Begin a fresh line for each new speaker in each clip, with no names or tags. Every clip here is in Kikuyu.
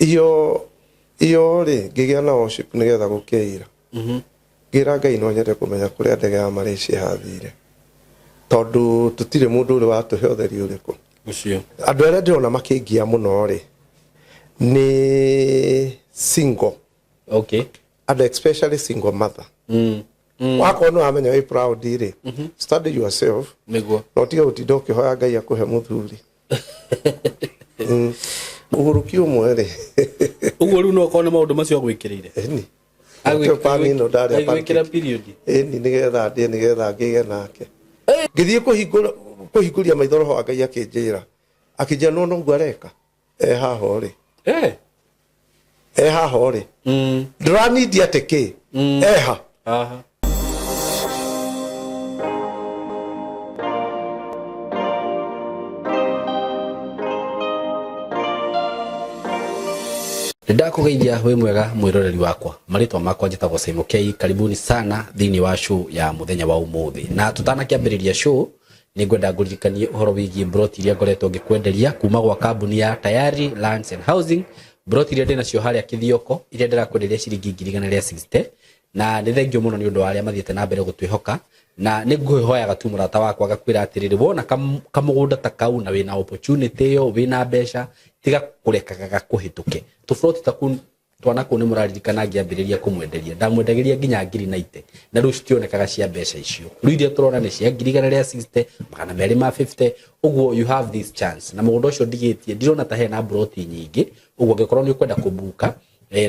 Iyo iyo rĩ ngĩgĩa na worship nĩgetha gũkĩira. Ngĩra Ngai no nyende kũmenya kũrĩa ndege ya Malaysia yathire, tondũ tũtirĩ mũndũ ũrĩ watũhe ũtheri ũrĩkũ.
Ũcio.
Andũ arĩa ndĩrona makĩngia mũno rĩ nĩ single. And especially single mother. Wakorwo nĩ wamenya wĩ proud rĩ, study yourself.
Nĩguo.
Na ũtige gũtinda ũkĩhoya Ngai akũhe mũthuri. Ũgũrũki ũmwe rĩ.
Ũguo rĩu no ũkorwo nĩ maũndũ macio agwĩkĩrĩire.
Ĩni. Nakĩo pani ĩno ndarĩa
Agwĩkĩra
pancake.
Period.
Ĩni, nĩgetha ndĩe, nĩgetha ngĩge nake. Ngĩthiĩ kũhingũra, kũhingũria maitho, roho wa Ngai akĩnjĩra no noguo areka e haha ũrĩ. E haha ũrĩ. Ndũranindi atĩ kĩ eha.
Aha. Ndakũgeithia wĩ mwega mwĩroreri wakwa, marĩtwa makwa njĩtagwo Simon K. Karibuni sana thĩinĩ wa show ya mũthenya wa ũmũthĩ. Na tũtanakĩambĩrĩria show, nĩ ngwenda ngũririkanie ũhoro wĩgiĩ broti iria ngoretwo ngĩkwenderia kuma gwa kambuni ya Tayari Lands and Housing. Broti iria ndĩnacio harĩa Kĩthioko, iria ndĩrakwenderia ciringi 160,000, na nĩ thengio mũno nĩ ũndũ wa arĩa mathiĩte na mbere gũtwĩhoka. Na nĩ ngũhoyaga tu mũrata wakwa ngakwĩra atĩrĩrĩ, wona kamũgũnda ta kau na wĩna opportunity ĩyo, wĩna mbeca, tiga kũrekaga gakũhĩtũke. Tũburoti ta kũu twana kũu nĩ mũraririkana ngĩambĩrĩria kũmwenderia, ndamwendagĩria nginya ngiri 90, na rĩu citionekaga cia mbeca icio. Rĩu iria tũrona nĩ cia 160,000, 250,000. Ũguo you have this chance. Na mũgũnda ũcio ndigĩtie, ndirona ta hena broti nyingĩ. Ũguo angĩkorwo nĩ ũkwenda kũbuka,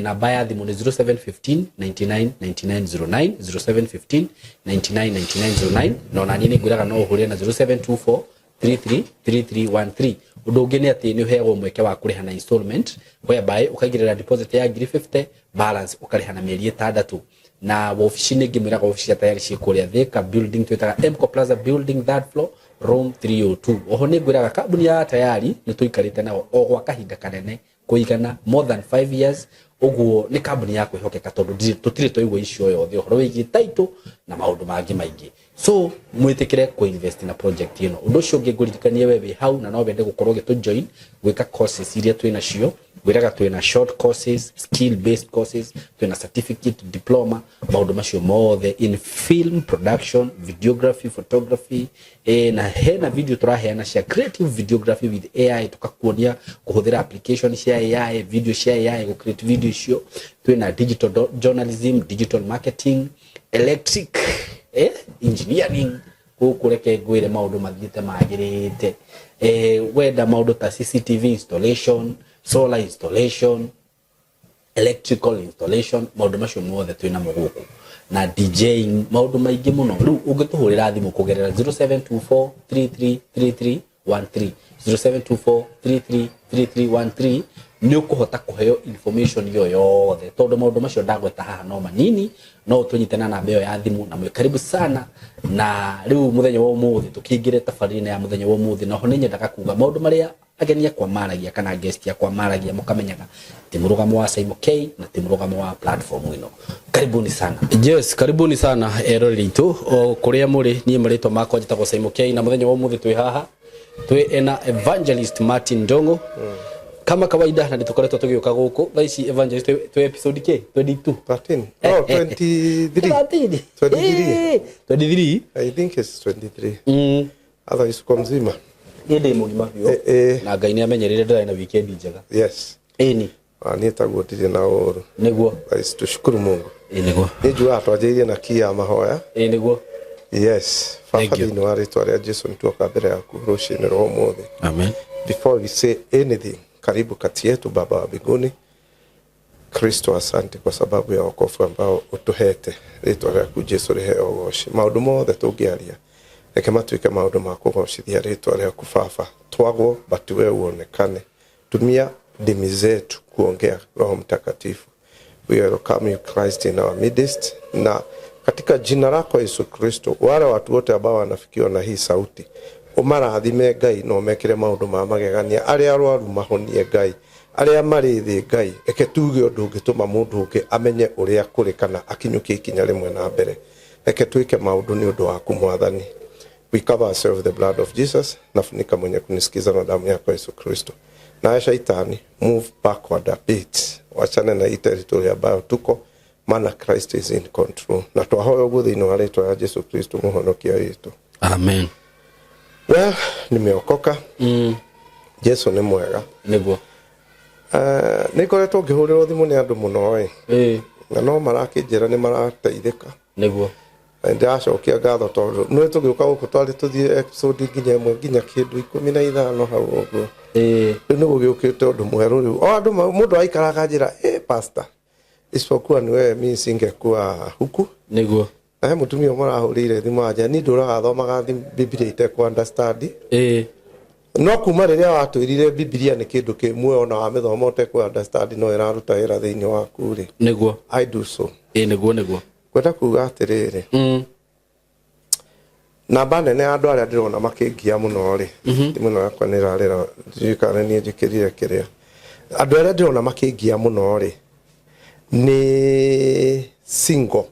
namba ya thimũ nĩ 0715 99 99 09, 0715 99 99 09. Na ona niĩ nĩ ngwĩraga no ũhũrĩre na 0724 333313. Ũndũ ũngĩ nĩ atĩ nĩ ũheagwo mweke wa kũrĩha na installment, whereby ũkaigĩrĩra deposit ya ngiri 50, balance ũkarĩha na mĩeri 6. Na wabici nĩ ngĩmwĩraga wabici cia Tayari ciĩ kũrĩa Thika building, twĩtaga Mco Plaza building, third floor, room 302. Oho nĩ ngwĩraga kambuni ya Tayari nĩ tũikarĩte nao o gwa kahinda kanene kũigana more than 5 years. Ũguo nĩ kambuni ya kwĩhokeka, tondũ tũtirĩ twaigua icio yothe ũhoro wĩgiĩ title na maũndũ mangĩ maingĩ. So mwĩtĩkĩre kũ-invest na project ĩno. Ũndũ ũcio ũngĩ ngũririkanie, we wĩ hau na no wende gũkorwo ũgĩtũ join gwĩka courses iria twĩ nacio, ngwĩraga twĩna short courses, skill based courses, twĩna certificate, diploma, maũndũ macio mothe in film production, videography, photography, na hena video tũraheana cia creative videography with AI, tukakuonia kũhũthĩra application cia AI, video cia AI, gũ create video icio. Twĩna digital journalism, digital marketing, electric engineering. Gũkũ reke ngwĩre maũndũ mathiĩte magĩrĩte. Wenda maũndũ ta CCTV installation, solar installation, electrical installation, maũndũ macio mothe twĩ namo gũkũ, na DJing, maũndũ maingĩ mũno. Rĩu ũngĩtũhũrĩra thimũ kũgerera 0724333313, 0724333313, nĩ ũkũhota kũheo information ĩyo yothe, tondũ maũndũ macio ndagweta haha no manini. No ũtũnyite na namba ĩyo ya thimũ, na mwĩ karibu sana. Na rĩu mũthenya wa ũmũthĩ tũkĩingĩre tabarĩra ya mũthenya wa ũmũthĩ, na ho nĩ nyendaga kuga maũndũ marĩa ageni akwa maragia kana guest akwa maragia, mũkamenyaga ti mũrũgamo wa Simon K na ti mũrũgamo wa platform ĩno. Karibuni sana. Yes, karibuni sana eroreri itũ o kũrĩa mũrĩ. Niĩ marĩtwa makwa njĩtagwo Simon K, na mũthenya wa ũmũthĩ twĩ haha twĩ ena Evangelist Martin Ndongo kama kawaida, na nĩtũkoretwo tũgĩũka gũkũ. Thaa ici Evangelist twĩ episode k 22.
13, oh, 23.
13.
23.
23.
I think it's 23. Otherwise uko mzima?
Niĩ ndĩ mũgima biũ. Na Ngai nĩ amenyereire, ndĩrarĩ na weekend njega. Ĩni.
Ah, niĩ taguo ndirĩ na ũru. Otherwise tushukuru Mungu.
Ĩ nĩguo.
Nĩ njugaga twanjĩrĩirie na key ya mahoya.
Ĩ nĩguo.
Yes. Baba,
Thank you.
thĩinĩ wa rĩtwa rĩa Jesu nĩtuoka mbere yaku rũcinĩ rwa ũmũthĩ.
Amen.
Before we say anything, karibu kati yetu, Baba wa mbinguni. Kristo, asante kwa sababu ya wokovu ambao utuhete. Rĩtwa rĩaku Jesu rĩheo ũgoci. Maũndũ mothe tũngĩaria, reke matuĩke maũndũ ma kũgocithia rĩtwa rĩaku Baba. Twagwo, but we uonekane. Tumia ndimi zetu kuongea, Roho Mtakatifu. We welcome you, Christ, in our midst. Na katika jina lako Yesu Kristo, wale watu wote ambao wanafikiwa na hii sauti, ũmarathime Ngai na ũmekĩre maũndũ ma magegania. Arĩa arwaru mahonie Ngai, arĩa marĩ thĩ Ngai, reke tuge ũndũ ũngĩtũma mũndũ ũngĩ amenye ũrĩa kũrĩ kana akinyũkie ikinya rĩmwe na mbere. Reke twĩke maũndũ nĩ ũndũ waku Mwathani. We cover ourselves with the blood of Jesus. Nafunika mwenye kunisikiza na damu yako Yesu Kristo. Naye shaitani, move backward a bit, wachane na hii territory ambayo tuko, maana Christ is in control. Na twahoya ũguo thĩinĩ wa rĩtwa ya Jesu Kristo mũhonokia witũ.
Amen.
Well, nimeokoka. Jesu nĩ mwega.
Nĩguo.
Nĩ ngoretwo ngĩhũrĩrwo thimũ nĩ andũ mũno ĩ,
Ĩĩ.
na no marakĩnjĩra nĩ marateithĩka.
Nĩguo.
Na nĩndĩracokia ngatho tondũ nĩ tũgĩũka gũkũ twarĩ tũthiĩ episode nginya ĩmwe nginya kĩndũ 15 hau ũguo.
Ĩĩ.
Rĩu nĩ gũgĩũkĩte ũndũ mwerũ rĩu. O andũ mũndũ aikara akanjĩra, "Eh, pastor, isipokuwa ni wewe mimi singekuwa huku."
Nĩguo.
Na he mũtumia ũmwe arahũrĩire thimũ anja, niĩ ndũraga thomaga Bibilia itekũ understand.
Ĩĩ.
No kuma rĩrĩa watwĩrire Bibilia nĩ kĩndũ kĩ muoyo ona wamĩthoma ũtekũ understand no ĩraruta wĩra thĩinĩ waku rĩ.
Nĩguo.
I do so.
Ĩĩ, nĩguo nĩguo.
Ngwenda kuga atĩrĩrĩ, namba nene ya andũ arĩa ndĩrona makĩngia mũno rĩ, thimũ ĩno yakwa nĩ ĩrarĩra, ndiũĩ kana nĩ niĩ njĩkĩrire kĩrĩa. Andũ arĩa ndĩrona makĩngia mũno rĩ, nĩ single.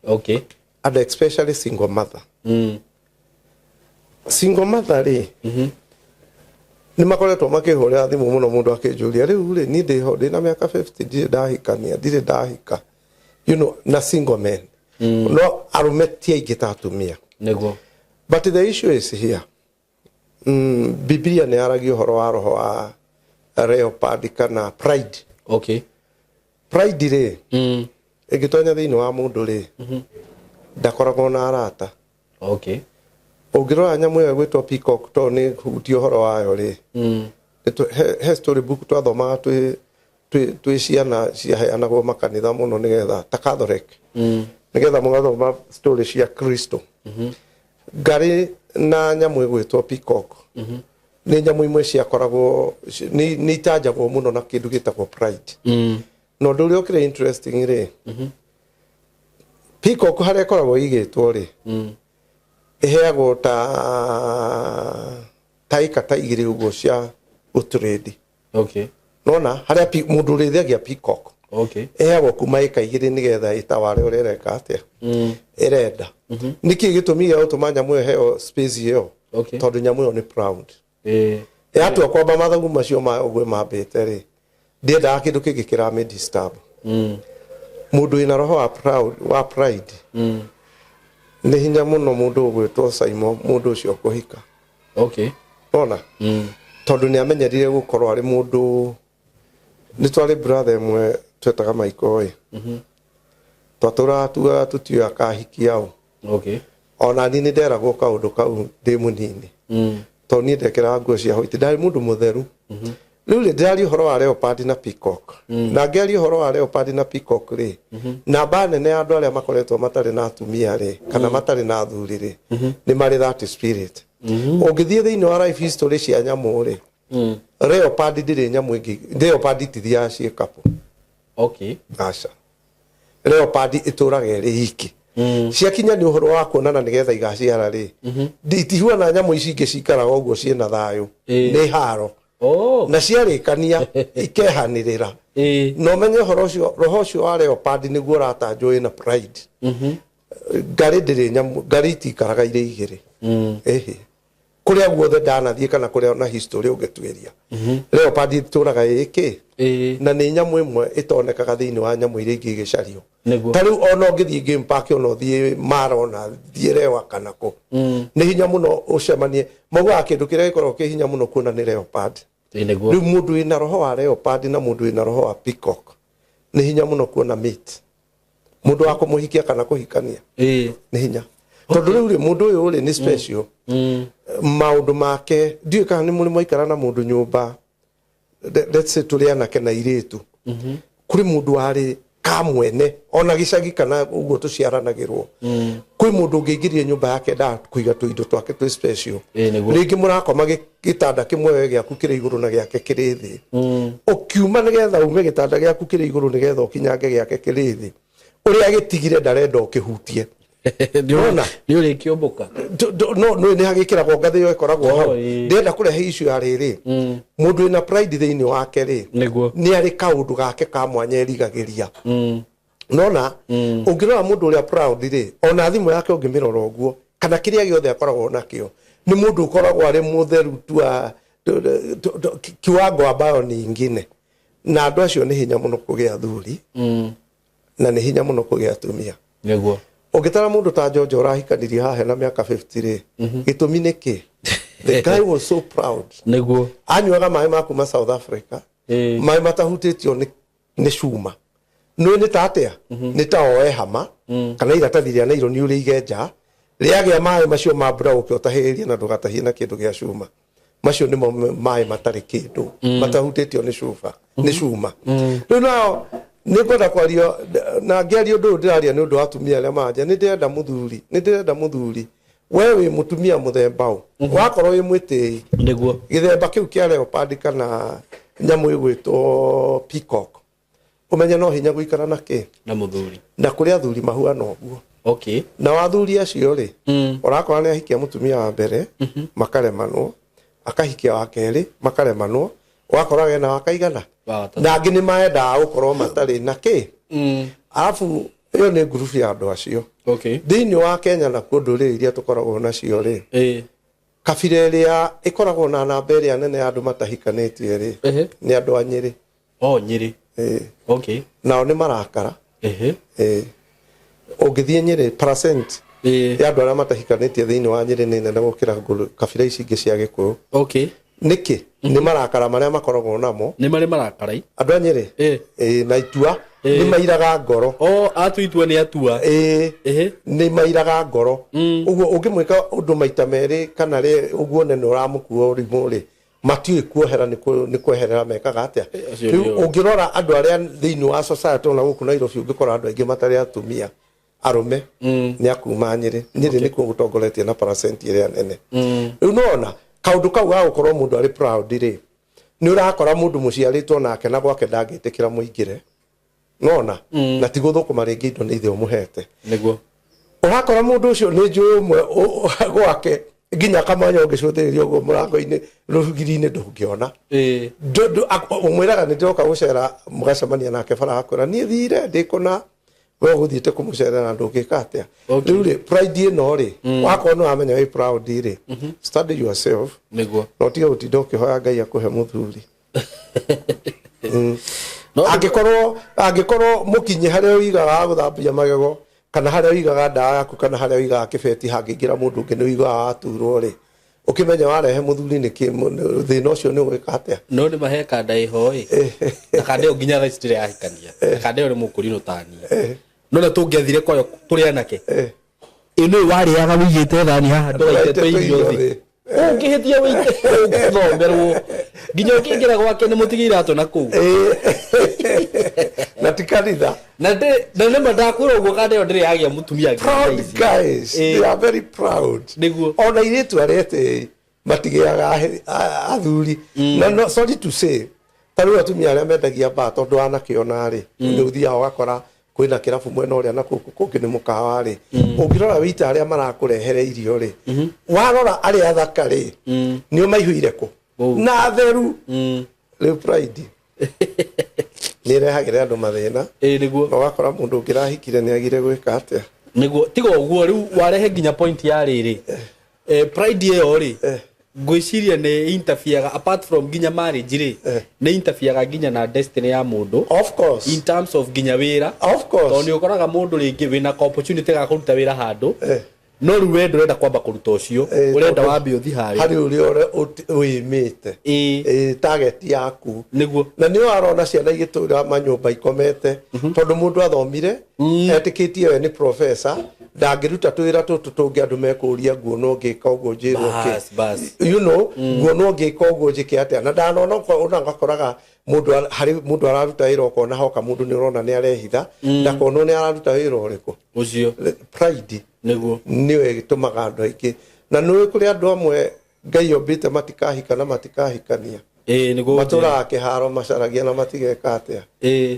Okay.
And especially single mother. Single mother rĩ, nĩ makoretwo makĩhũrĩra thimũ mũno mũndũ akĩnjũria, rĩu rĩ, niĩ ndĩho, ndĩna mĩaka 50, ndirĩ ndahikania, ndirĩ ndahika. You know, na single men. No arũme ti aingĩ ta atumia.
Nĩguo.
But the issue is here. Biblia nĩ yaragia ũhoro wa roho wa leopard kana pride.
Okay.
Pride rĩ, ĩngĩtonya thĩinĩ wa mũndũ rĩ, ndakoragwo na arata.
Okay.
Ũngĩrora nyamũ ĩyo ĩgwĩtwo peacock tondũ nĩ hutie ũhoro wayo rĩ, he story book twathomaga twĩ ciana ciaheanagwo makanitha mũno nĩgetha ta Catholic. Nĩgetha mũgathoma story cia Kristo. Ngarĩ na nyamũ ĩgwĩtwo peacock. Nĩ nyamũ imwe ciakoragwo, nĩ itanjagwo mũno na kĩndũ gĩtagwo pride. Na ũndũ ũrĩa ũkĩrĩ interesting rĩ, peacock harĩa ĩkoragwo ĩigĩtwo rĩ, ĩheagwo ta ĩka ta igĩrĩ ũguo cia gũtrade.
Okay.
Nona harĩa mũndũ ũrĩithagia peacock.
Okay.
Ĩheagwo kuma ĩka igĩrĩ nĩgetha ĩtaware ũrĩa ĩreka atĩa. Ĩrenda. Nĩkĩ gĩtũmi gĩa gũtũma nyamũ ĩyo ĩheo space ĩyo?
Okay.
Tondũ nyamũ ĩyo nĩ proud.
Ĩĩ.
Yatua kwamba mathagu macio ma ũguo mambĩte rĩ, ndiendaga kĩndũ kĩngĩ kĩramĩ disturb. Mũndũ wĩna roho wa proud, wa pride, nĩ hinya mũno mũndũ ũgwĩtwo Simon, mũndũ ũcio kũhika.
Okay.
Ona? Tondũ nĩ amenyerire gũkorwo arĩ mũndũ, nĩ twarĩ brother ĩmwe twetaga Michael ĩ. Twatũraga tugaga tũtiũĩ akahikia ũ.
Okay.
Ona niĩ nĩ nderagwo kaũndũ kau ndĩ mũnini. Tondũ niĩ ndekĩraga nguo cia white, ndarĩ mũndũ mũtheru. Rĩu rĩ, ndĩraria ũhoro wa leopard na peacock. Na ngĩaria ũhoro wa leopard na peacock rĩ, namba nene ya andũ arĩa makoretwo matarĩ na atumia rĩ, kana matarĩ na athuri rĩ, nĩ marĩ that spirit. Ũngĩthiĩ thĩinĩ wa life history cia nyamũ rĩ, leopard ndĩrĩ nyamũ ĩngĩ, leopard itithiaga ciĩ couple.
Okay.
Aca. Leopard ĩtũraga ĩrĩ iki. Ciakinya nĩ ũhoro wa kuonana nĩgetha igaciara rĩ, itihuana nyamũ ici ingĩ cikaraga ũguo ciĩna thayũ. Nĩ haro.
Oh.
Na ciarĩkania ikehanĩrĩra. Na ũmenye ũhoro ũcio, roho ũcio wa leopard nĩguo ũratanjwo wĩna pride. Ngarĩ ndĩrĩ nyamũ, ngarĩ itikaraga irĩ igĩrĩ. Ĩhĩ. Kũrĩa guothe ndanathiĩ kana kũrĩa na history ũngĩtuĩria. Leopard itũraga ĩkĩ. Na nĩ nyamũ ĩmwe ĩtonekaga thĩinĩ wa nyamũ iria ingĩ igĩcario.
Nĩguo.
Ta rĩu ona ũngĩthiĩ game park ona ũthiĩ Mara ona ũthiĩ Lewa kana kũ. Nĩ hinya mũno ũcemanie. Maugaga kĩndũ kĩrĩa gĩkoragwo kĩ hinya mũno kuona nĩ leopard.
Ĩĩ, nĩguo.
Rĩu mũndũ wĩna roho wa leopard na mũndũ wĩna roho wa peacock nĩ hinya mũno kuona mate. Mũndũ wa kũmũhikia kana kũhikania.
Ĩĩ.
Nĩ hinya. Tondũ rĩu rĩ, mũndũ ũyũ rĩ nĩ special. Maũndũ make, ndiũĩ kana nĩ mũrĩ mwaikara na mũndũ nyũmba. Let's say tũrĩ anake na airĩtu. Kũrĩ mũndũ warĩ kamwene ona gĩcagi kana ũguo tũciaranagĩrwo. Kwĩ mũndũ ũngĩingĩria nyũmba yake endaga kũiga tũindo twake twĩ special.
Ĩĩ, nĩguo.
Rĩngĩ mũrakoma gĩtanda kĩmwe we gĩaku kĩrĩ igũrũ na gĩake kĩrĩ thĩ. Ũkiuma nĩgetha ume gĩtanda gĩaku kĩrĩ igũrũ nĩgetha ũkinyange gĩake kĩrĩ thĩ. Ũrĩa agĩtigire ndarenda ũkĩhutie. Nona?
Nĩ ũrĩkĩũmbũka.
No, no, nĩ hagĩkĩragwo ngathĩ ĩyo ĩkoragwo hau.
Oh, ĩĩ.
Ndĩrenda kũrehe issue ya rĩrĩ. Mũndũ wĩna pride thĩinĩ wake rĩ,
Nĩguo.
nĩ arĩ kaũndũ gake ka mwanya erigagĩria. Nona? Ũngĩrora mũndũ ũrĩa proud rĩ, ona thimũ yake ũngĩmĩrora ũguo, kana kĩrĩa gĩothe akoragwo nakĩo, nĩ mũndũ ũkoragwo arĩ mũtheru tu Kiwango ambayo ni ingine, na andũ acio nĩ hinya mũno kũgĩa athuri na nĩ hinya mũno kũgĩa atumia.
Nĩguo.
Ũngĩtara mũndũ ta Njonjo ũrahikanirie haha na mĩaka 50 rĩ, gĩtũmi nĩ kĩ? The guy was so proud.
Nĩguo.
Anyuaga maĩ ma kuma South Africa, maĩ matahutĩtio nĩ cuma. Nĩ nĩ ta atĩa? Nĩ ta oe hama kana iratathi rĩa naironi ũrĩige nja, rĩagĩa maĩ macio ma mbura ũke ũtahĩrĩrie na ndũgatahie na kĩndũ gĩa cuma. Macio nĩmo maĩ matarĩ kĩndũ, matahutĩtio nĩ cuba, nĩ cuma. Rĩu nao nĩ ngwenda kwaria na ngĩaria ũndũ ũyũ ndĩraria nĩ ũndũ wa atumia arĩa manja. Nĩ ndĩrenda mũthuri, nĩ ndĩrenda mũthuri, we wĩ mũtumia mũthemba ũ, wakorwo wĩ mwĩtĩi,
Nĩguo.
Gĩthemba kĩu kĩa leopard kana nyamũ ĩgwĩtwo peacock, ũmenye no hinya gũikara na kĩ?
Na mũthuri.
Na kũrĩ athuri mahuana ũguo. Na athuri acio rĩ, ũrakora nĩ ahikia mũtumia wa mbere, makaremanwo, akahikia wa kerĩ, makaremanwo, ũgakora ena wa kaigana.
Wa gatatũ.
Na angĩ nĩ maendaga gũkorwo matarĩ na kĩ. Arabu ĩyo nĩ ngurubu ya andũ acio. Thĩinĩ wa Kenya nakuo ndũrĩrĩ iria tũkoragwo nacio rĩ, kabira ĩrĩa ĩkoragwo na namba ĩrĩa nene ya andũ matahikanĩtie rĩ, nĩ andũ a Nyĩrĩ.
Oh, Nyĩrĩ.
Ĩĩ. Nao nĩ marakara. Ĩĩ. Ũngĩthiĩ Nyĩrĩ, percent ya andũ arĩa matahikanĩtie thĩinĩ wa Nyĩrĩ nĩ nene gũkĩra kabira ici ingĩ cia Gĩkũyũ. Nĩkĩ? Nĩ marakara marĩa makoragwo namo.
Nĩ marĩ marakara.
Andũ a Nyĩrĩ. Ĩĩ, na itua nĩ mairaga ngoro.
Oh, atu itua nĩ atua.
Ĩĩ. Nĩ mairaga ngoro. Ũguo ũngĩmwĩka ũndũ maita merĩ kana rĩ ũguo nene ũramũkua ũrimũ rĩ, matiũĩ kuohera nĩ kweherera mekaga atĩa.
Acio
Rĩu
nĩo.
Ũngĩrora andũ arĩa thĩinĩ wa society ona gũkũ Nairobi, ũngĩkora andũ aingĩ matarĩ atumia arũme nĩ akuma Nyĩrĩ. Nyĩrĩ nĩkuo gũtongoretie na percent ĩrĩa nene. Rĩu nĩwona kaũndũ kau ga gũkorwo mũndũ arĩ proud rĩ, nĩ ũrakora mũndũ mũciarĩtwo nake na gwake ndangĩtĩkĩra mũingĩre, nona na ti gũthũkũma rĩngĩ indo nĩ ithe ũmũhete.
Nĩguo.
Ũrakora mũndũ ũcio nĩ njũĩ ũmwe gwake nginya kamwanya ũngĩcũthĩrĩria ũguo mũrango-inĩ rũgiri-inĩ ndũngĩona. Ũmwĩraga nĩ ndĩroka gũcera, mũgacemania nake bara, akwĩra niĩ thire ndĩ kũna, we ũgũthiĩte kũmũcerera na ndũngĩka atĩa. Rĩu rĩ, pride ĩno rĩ, wakorwo nĩ wamenya wĩ proud rĩ, study yourself na ũtige gũtinda ũkĩhoya Ngai akũhe mũthuri.
No
Angĩkorwo mũkinyi harĩa ũigaga wa gũthambia magego kana harĩa ũigaga ndawa yaku kana harĩa ũigaga kĩbeti hangĩingĩra mũndũ ũngĩ nĩ ũiguaga waturwo rĩ, ũkĩmenya warehe mũthuri nĩ kĩ thĩna ũcio nĩ ũgwĩka atĩa?
No nĩ mahe kanda ĩho ĩ, na kanda ĩyo nginya thaa ici ndĩrĩ yahikania, na kanda ĩyo nĩ mũkũrinũ tani. No na tũngĩathire kwayo tũrĩ anake, ĩ nĩ warĩaga wĩigĩte thani haha ndũgaitete irio thĩ, ũngĩhĩtia wĩite ũgũthomerwo nginya ũkĩingĩra gwake nĩ mũtige iratũ na kũu.
Na ti kanitha.
Na nĩma ndakwĩra ũguo, kanda ĩyo ndĩrĩ yagĩa mũtumia nginya thaa
Proud
ici.
guys, they are very proud.
Nĩguo.
Ona airĩtu arĩa etĩi matigĩaga athuri. Na no, sorry to say, ta rĩu atumia arĩa mendagia mbaa, tondũ anake ona rĩ, nĩ ũthiaga ũgakora kwĩna kĩrabu mwena ũrĩa na kũu kũngĩ nĩ mũkawa rĩ, ũngĩrora wĩita arĩa marakũrehere irio rĩ, warora arĩa athaka rĩ, nĩo maihũire kũ
Kũu.
Na atheru. Rĩu pride nĩ ĩrehagĩra andũ mathĩna.
Ĩ nĩguo.
Na ũgakora mũndũ ũngĩrahikire nĩ agire gwĩka atĩa.
Nĩguo, tiga ũguo rĩu warehe nginya point ya rĩrĩ, pride ĩyo rĩ, ngwĩciria nĩ interferega apart from nginya marriage rĩ, nĩ interferega nginya na destiny ya mũndũ
Of course.
in terms of nginya wĩra.
Of course.
Tondũ nĩ ũkoraga mũndũ rĩngĩ wĩna ka opportunity ga kũruta wĩra handũ, no rĩu we ndũrenda kwamba kũruta ũcio, ũrenda
tondũ
wambe ũthi harĩa
harĩ ũrĩa wĩmĩte. Target yaku.
Nĩguo.
Na nĩ arona ciana igĩtũra manyũmba ikomete tondũ mũndũ athomire etĩkĩtie we nĩ professor, ndangĩruta twĩra tũtũ tũngĩ andũ mekũria nguonwo ngĩka ũguo njĩrwo kĩ.
Bas, bas.
Nguonwo ngĩka ũguo njĩke atĩa, na ndanona ona ngakoraga mũndũ harĩ mũndũ araruta wĩra, ũkona hoka mũndũ nĩ ũrona nĩ arehitha, ndakonwo nĩ araruta wĩra ũrĩkũ.
Ũcio.
Pride
Nĩguo.
Nĩyo ĩtũmaga andũ aingĩ, na nĩ kũrĩ andũ amwe Ngai ombĩte matikahika na matikahikania.
Ĩ nĩguo.
Matũraga kĩharo macaragia na matigeka atĩa,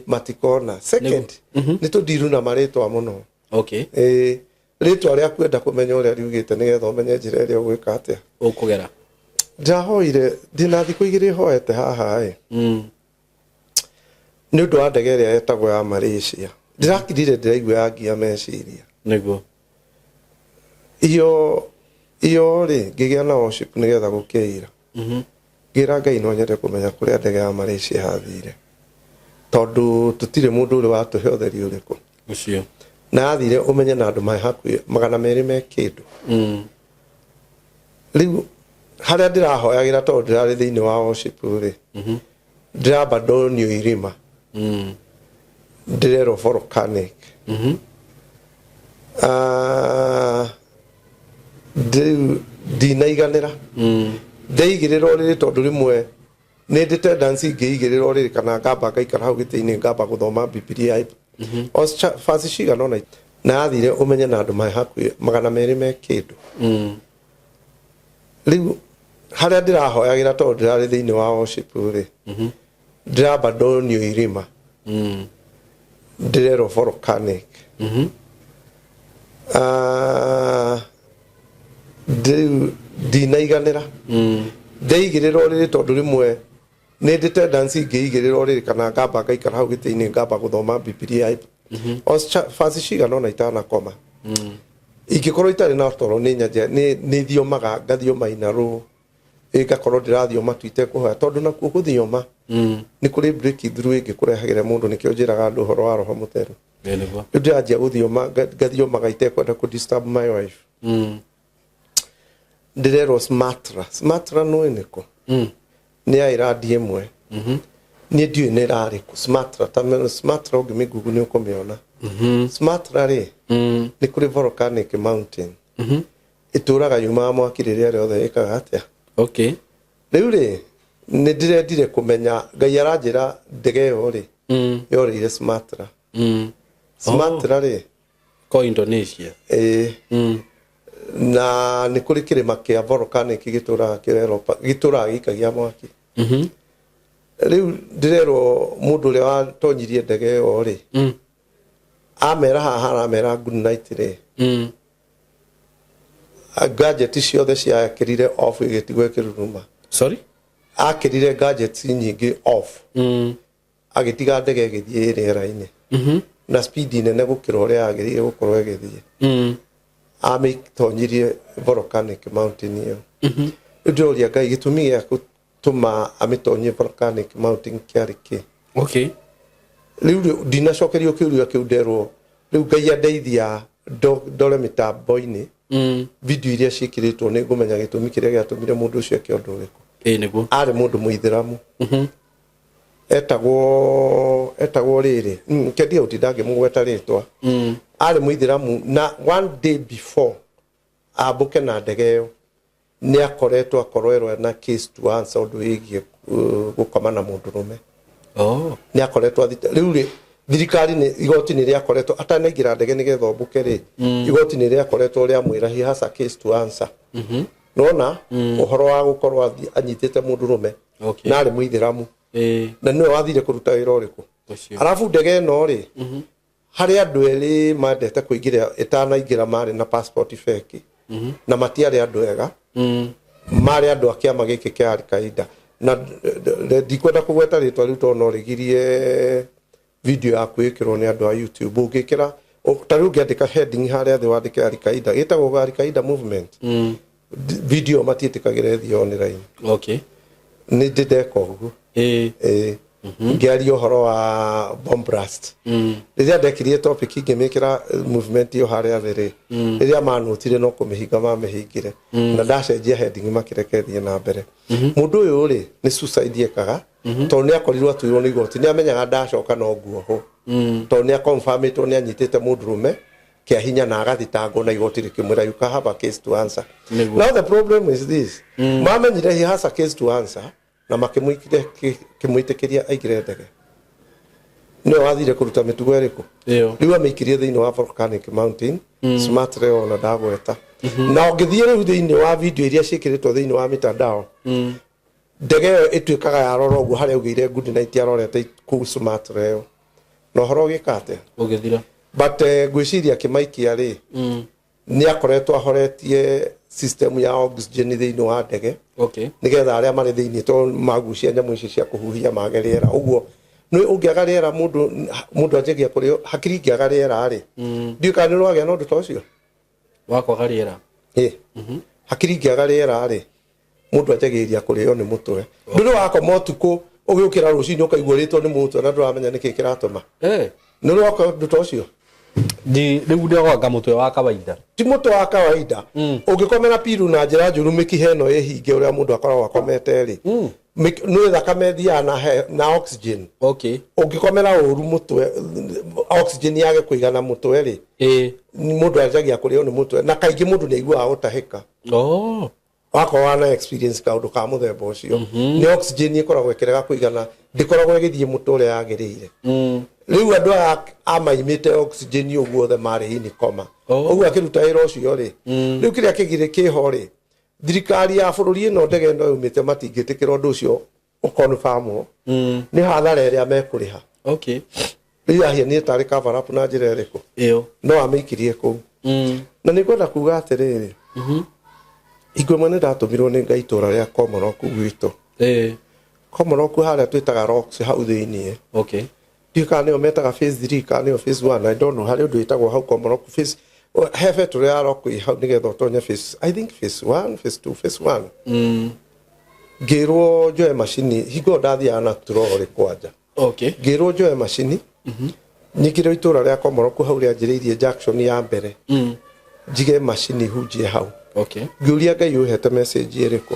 matikona. Second, nĩ tũndiru na marĩtwa mũno. Ĩĩ, rĩtwa rĩaku enda kũmenya ũrĩa riugĩte nĩgetha ũmenye njĩra ĩrĩa ũgwĩka atĩa.
Ũkũgera.
Ndahoire ndĩna thikũ 2 hoete haha ĩ, nĩ ũndũ wa ndege ĩrĩa yetagwo ya Malaysia, ndĩrakirire ndĩraigua yangia meciria.
Nĩguo.
Iyo iyo rĩ, ngĩgĩa na worship nĩgetha gũkĩira. Ngĩra Ngai no nyende kũmenya kũrĩa ndege ya Malaysia yathire, tondũ tũtirĩ mũndũ ũrĩ watũhe ũtheri ũrĩkũ.
Ũcio.
Na yathire ũmenye na andũ marĩ hakuhĩ 200 me kĩndũ. Rĩu harĩa ndĩrahoyagĩra, tondũ ndĩrarĩ thĩinĩ wa worship rĩ, ndĩramba ndonio irĩma, ndĩrerwo volcanic. Ah, rĩu ndinaiganĩra, ndeigĩrĩra ũrĩrĩ, tondũ rĩmwe nĩ ndĩ tendency ingĩigĩrĩra ũrĩrĩ kana ngamba ngaikara hau gĩtĩ-inĩ, ngamba gũthoma Bibilia o verse cigana ũna. Na yathire ũmenye na andũ marĩ hakuhĩ 200 me kĩndũ. Rĩu harĩa ndĩrahoyagĩra, tondũ ndĩrarĩ thĩinĩ wa worship rĩ, ndĩramba ndonio irĩma, ndĩrerwo volcanic. Ah, rĩu ndinaiganĩra, ndeigĩrĩra ũrĩrĩ, tondũ rĩmwe nĩ ndĩ tendency ingĩigĩrĩra ũrĩrĩ kana ngamba ngaikara hau gĩtĩ-inĩ, ngamba gũthoma Bibilia o verse cigana ũna itanakoma. Ingĩkorwo itarĩ na toro, nĩ nyanjia nĩ thiomaga, ngathioma inarũ, ĩ ngakorwo ndĩrathioma tu itekũhoya, tondũ nakuo gũthioma nĩ kũrĩ breakthrough ĩngĩ kũrehagĩra mũndũ. Nĩkĩo njĩraga andũ ũhoro wa Roho Mũtheru.
Ĩ nĩguo.
Rĩu ndĩranjia gũthioma, ngathiomaga itekwenda kũ disturb my wife. Ndĩrerwo Sumatra. Sumatra nũĩ nĩkũ? Nĩ island ĩmwe, niĩ ndiũĩ nĩ ĩrarĩ kũ. Sumatra, ta Sumatra ũngĩmĩgugu nĩ ũkũmĩona. Sumatra rĩ, nĩ kũrĩ volcanic mountain ĩtũraga yumaga mwaki rĩrĩa rĩothe ĩkaga atĩa. Rĩu rĩ, nĩ ndĩrendire kũmenya. Ngai aranjĩra ndege ĩyo rĩ, yorĩire Sumatra. Sumatra rĩ,
Ko Indonesia.
Ĩĩ. Na nĩ kũrĩ kĩrĩma kĩa volcanic gĩtũraga kĩreropa, gĩtũraga gĩikagia mwaki. Rĩu ndĩrerwo mũndũ ũrĩa watonyirie ndege ĩyo rĩ, amera haha aramera good night rĩ, gadget ciothe ciakĩrire off, ĩgĩtigwo ĩkĩruruma.
Sorry?
Akĩrire gadgets nyingĩ off, agĩtiga ndege ĩgĩthiĩ rĩera-inĩ na speed nene gũkĩra ũrĩa yagĩrĩire gũkorwo ĩgĩthiĩ. Amĩtonyirie volcanic mountain ĩyo. Rĩu ndĩroria Ngai, gĩtũmi gĩa gũtũma amĩtonyie volcanic mountain kĩarĩ kĩ? Rĩu rĩ, ndinacokerio kĩũria kĩu. Nderwo rĩu Ngai andeithia ndore mĩtambo-inĩ, video iria ciĩkĩrĩtwo, nĩ ngũmenya gĩtũmi kĩrĩa gĩatũmire mũndũ ũcio eke ũndũ ũrĩkũ.
Ĩ nĩguo.
Arĩ mũndũ mũithĩramu, etagwo rĩrĩ, kendia gũtinda ngĩmũgweta rĩtwa. Arĩ mũithĩramu, na one day before ambũke na ndege ĩyo, nĩ akoretwo akorwerwo na case to answer ũndũ wĩgiĩ gũkoma na mũndũrũme. Nĩ akoretwo rĩu rĩ, thirikari nĩ igoti nĩ rĩakoretwo atanaingĩra ndege nĩgetha ũmbũke rĩ, igoti nĩ rĩakoretwo rĩamwĩra he has a case to answer, nona ũhoro wa gũkorwo anyitĩte mũndũrũme. Na arĩ mũithĩramu. Na nĩwe wathire kũruta wĩra ũrĩkũ?
Ũcio.
Arabu ndege ĩno rĩ, harĩ andũ erĩ mandete kũingĩra ĩtanaingĩra, marĩ na passport fake, na matiarĩ andũ ega, marĩ andũ a kĩama gĩkĩ kĩa Al-Qaeda. Na ndikwenda kũgweta rĩtwa rĩu tondũ no rĩgirie video yaku ĩkĩrwo nĩ andũ a YouTube. Ũngĩkĩra ta rĩu ũngĩandĩka heading harĩa thĩ wandĩke Al-Qaeda, ĩtagwo Al-Qaeda movement, video matiĩtĩkagĩra ĩthiĩ online. Nĩ ndĩ ndeka ũguo. Ĩĩ, ngĩaria ũhoro wa bomb blast, rĩrĩa ndekirie topic ngĩmĩkĩra movement ĩyo harĩa thĩ rĩ, rĩrĩa manũtire no kũmĩhinga mamĩhingire, na ndacenjia heading makĩreke ĩthiĩ na mbere. Mũndũ ũyũ rĩ, nĩ suicide ekaga, tondũ nĩ akorirwo atuirwo nĩ igoti, nĩ amenyaga ndacoka no nguohwo, tondũ nĩ akonfirmĩtwo nĩ anyitĩte mũndũrũme kĩa hinya na agathitangwo, na igoti rĩkĩmwĩra, "You can have a case to answer." Now the problem is this: mamenyire he has a case to answer na makĩmwĩtĩkĩria aingĩre ndege. Nĩwe wathire kũruta mĩtugo ĩrĩkũ?
Ĩyo.
Rĩu amĩikirie thĩinĩ wa volcanic mountain Sumatra ona ndagweta. Na ũngĩthiĩ rĩu thĩinĩ wa video iria ciĩkĩrĩtwo thĩinĩ wa mitandao, ndege ĩyo ĩtuĩkaga yarora ũguo harĩa augĩire good night, yarorete kũu Sumatra ĩyo, na ũhoro ũgĩka atĩa?
Ũgĩthira.
But ngwĩciria akĩmaikia rĩ, nĩ akoretwo ahoretie system ya oxygen thĩinĩ wa ndege, nĩgetha arĩa marĩ thĩinĩ to magucia nyamũ ici cia kũhuhia mage rĩera. Ũguo nĩ ũngĩaga rĩera, mũndũ anjagia kũrĩo hakiri ingĩaga rĩera rĩ, ndiũĩ kana nĩ ũragĩa na ũndũ ta ũcio.
Wa kwaga rĩera.
Ĩ, hakiri ingĩaga rĩera rĩ, Mũndũ anjagĩrĩria kũrĩo nĩ mũtwe. Ndũrĩ wakoma ũtukũ, ũgĩũkĩra rũcinĩ ũkaigua ũrĩtwo nĩ mũtwe na ndũramenya nĩkĩ kĩratũma? Nĩ ũrĩ waka ũndũ ta ũcio?
Rĩu ndĩoganga mũtwe wa kawaida.
Ti mũtwe wa kawaida. Ũngĩkomera piru na njĩra njũru, mĩkiha ĩno ĩhinge ũrĩa mũndũ akoragwo akomete rĩ, nĩ thakame ĩthiaga na oxygen. Ũngĩkomera ũru mũtwe, oxygen yage kũigana mũtwe rĩ, mũndũ anjagia kũrĩo nĩ mũtwe, na kaingĩ mũndũ nĩ aiguaga gũtahĩka. Wakorwo wana experience kaũndũ ka mũthemba ũcio, nĩ oxygen ĩkoragwo ĩkĩrega kũigana, ndĩkoragwo ĩgĩthiĩ mũtwe ũrĩa yagĩrĩire. Rĩu andũ aya amaimĩte oxygen ũguo othe marĩ in coma. Ũguo akĩruta wĩra ũcio rĩ, rĩu kĩrĩa kĩgirĩ kĩho rĩ, thirikari ya bũrũri ĩno, ndege ĩno yumĩte, matingĩtĩkĩra ũndũ ũcio ũkonfamwo, nĩ hathara ĩrĩa mekũrĩha. Rĩu ahianire tarĩ cover up na njĩra ĩrĩkũ?
Ĩyo.
No amĩikirie kũu. Na nĩ ngwenda kuga atĩrĩrĩ, hingo ĩmwe nĩ ndatũmirwo nĩ Ngai itũra rĩa Komoroku gwitũ. Komoroku harĩa twĩtaga Rocks hau thĩiniĩ. Ndiũĩ kana nĩyo metaga phase 3 kana nĩyo phase 1, I don't know. Harĩ ũndũ wĩtagwo hau Komoroku phase, he betũrũ ya rock ĩ hau nĩgetha ũtonye phase, I think phase 1, phase 2, phase 1. Ngĩrwo njoe macini. Hingo ĩyo ndathiaga na turorĩ kwanja. Ngĩrwo njoe macini, nyingĩre itũra rĩa Komoroku hau rĩanjĩrĩirie junction ya mbere, njige macini, hunjie hau. Ngĩũria Ngai, ũhete message ĩrĩkũ?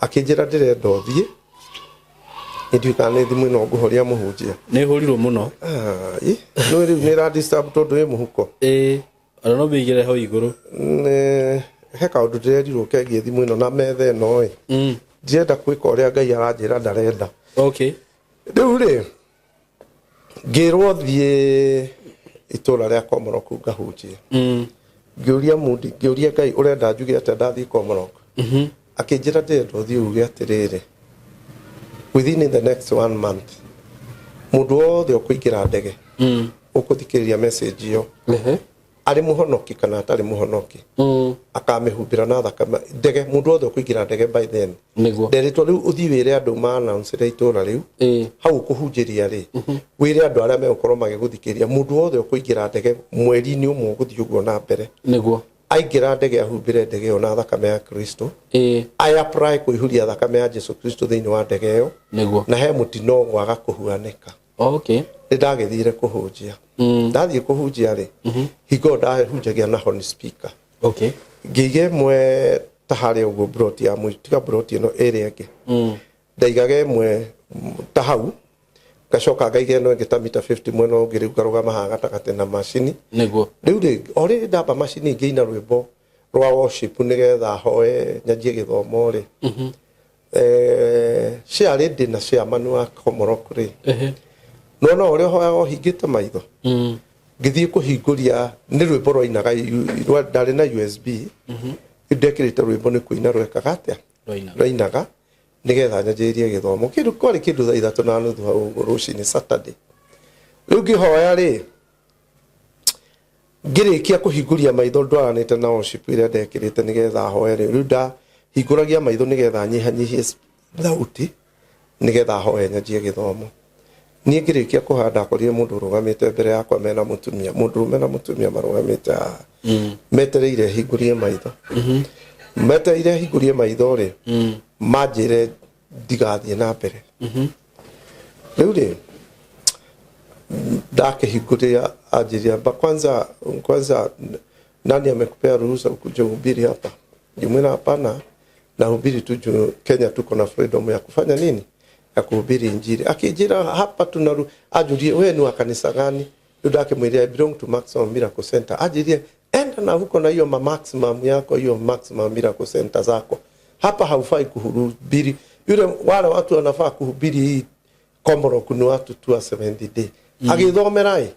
Akĩnjĩra ndĩrenda ũthiĩ. Nĩ kana nĩ thimũ ĩno ngũhoria, mũhunjia.
Nĩ hũrirwo mũno.
Ah, ĩ, no rĩu nĩ ĩra disturb tondũ ĩ mũhuko.
Ĩĩ, ona no mĩigĩre ho igũrũ.
Nĩ he kaũndũ ndĩrerirwo kegiĩ thimũ ĩno na metha ĩno ĩ. Ndirenda gwĩka ũrĩa Ngai aranjĩra ndarenda. Rĩu rĩ, ngĩrwo thiĩ itũra rĩa Komoroku ngahunjie. Ngĩũria mundi, ngĩũria Ngai, ũrenda njuge atĩa ndathiĩ Komoroku? Akĩnjĩra ndĩrenda ũthiĩ uge atĩrĩrĩ, within the next one month mũndũ wothe ũkũingĩra ndege ũkũthikĩrĩria message ĩyo, arĩ mũhonoki kana atarĩ mũhonoki, akamĩhumbĩra na thakame ndege, mũndũ wothe ũkũingĩra ndege by then. Nderĩtwo rĩu ũthiĩ wĩre andũ ma announce itũra rĩu hau ũkũhunjĩria rĩ, wĩre andũ arĩa megũkorwo magĩgũthikĩrĩria, mũndũ wothe ũkũingĩra ndege mweri-inĩ ũmwe ũgũthiĩ ũguo na mbere, aingĩra ndege ahumbĩre ndege ĩyo na thakame ya Kristo. I apply kũihuria thakame ya Jesu Kristo thĩinĩ wa ndege ĩyo. Na he mũtino gwaga kũhuanĩka. Nĩ ndagĩthire kũhunjia. Ndathiĩ kũhunjia rĩ, hingo ĩyo ndahunjagia na horn speaker. Ngĩiga ĩmwe ta harĩa ũguo broti ya mũico, tiga broti ĩno ĩrĩa ĩngĩ. Ndaigaga ĩmwe ta hau, ngacoka ngaiga ĩno ĩngĩ ta mita 50 mwena ũngĩ, rĩu ngarũgama haha gatagatĩ na macini. Rĩu rĩ, o rĩrĩ ndamba macini ngĩina rwĩmbo rwa worship nĩgetha hoe nyanjie gĩthomo rĩ, chair lady na chairman wa Komorok rĩ, nona ũrĩa ũhoyaga ũhingĩte maitho, ngĩthiĩ kũhingũria nĩ rwĩmbo rwainaga ndarĩ na USB, ndekĩrĩte rwĩmbo nĩ kũina rwekaga atĩa?
Rwainaga.
Rwainaga nĩgetha nyanjĩrĩrie gĩthomo. Kĩndũ kwarĩ kĩndũ thaa 3:30 hau ũguo rũcinĩ, Saturday. Rĩu ngĩhoya rĩ, ngĩrĩkia kũhingũria maitho ndwaranĩte na worship ĩrĩa ndekĩrĩte nĩgetha hoe rĩ, rĩu ndahingũragia maitho nĩgetha nyihanyihie thauti nĩgetha hoe nyanjie gĩthomo. Niĩ ngĩrĩkia kũhoya, ndakorire mũndũ ũrũgamĩte mbere yakwa mena mũtumia, mũndũrũme na mũtumia marũgamĩte haha, metereire hingũrie maitho. Metereire hingũrie maitho rĩ, manjĩre ndigathiĩ na mbere. Rĩu rĩ, ndakĩhingũria, anjĩria, "Ba kwanza kwanza, nani amekupea ruhusa ukuje uhubiri hapa?" Ngĩmwĩra, "Hapana, nahubiri tu juu Kenya tuko na freedom ya kufanya nini, ya kuhubiri Injili." Akĩnjĩra hapa tunaru, anjũrie, "Wewe ni wa kanisa gani?" Rĩu ndakĩmwĩrire, "I belong to Maximum Miracle Center." Anjĩrie, "Enda na huko na hiyo ma maximum yako, hiyo Maximum Miracle Center zako, hapa haufai kuhubiri. Yule wale watu wanafaa kuhubiri hii Komorok ni watu tu wa Seventh Day." Agĩthomera ĩ,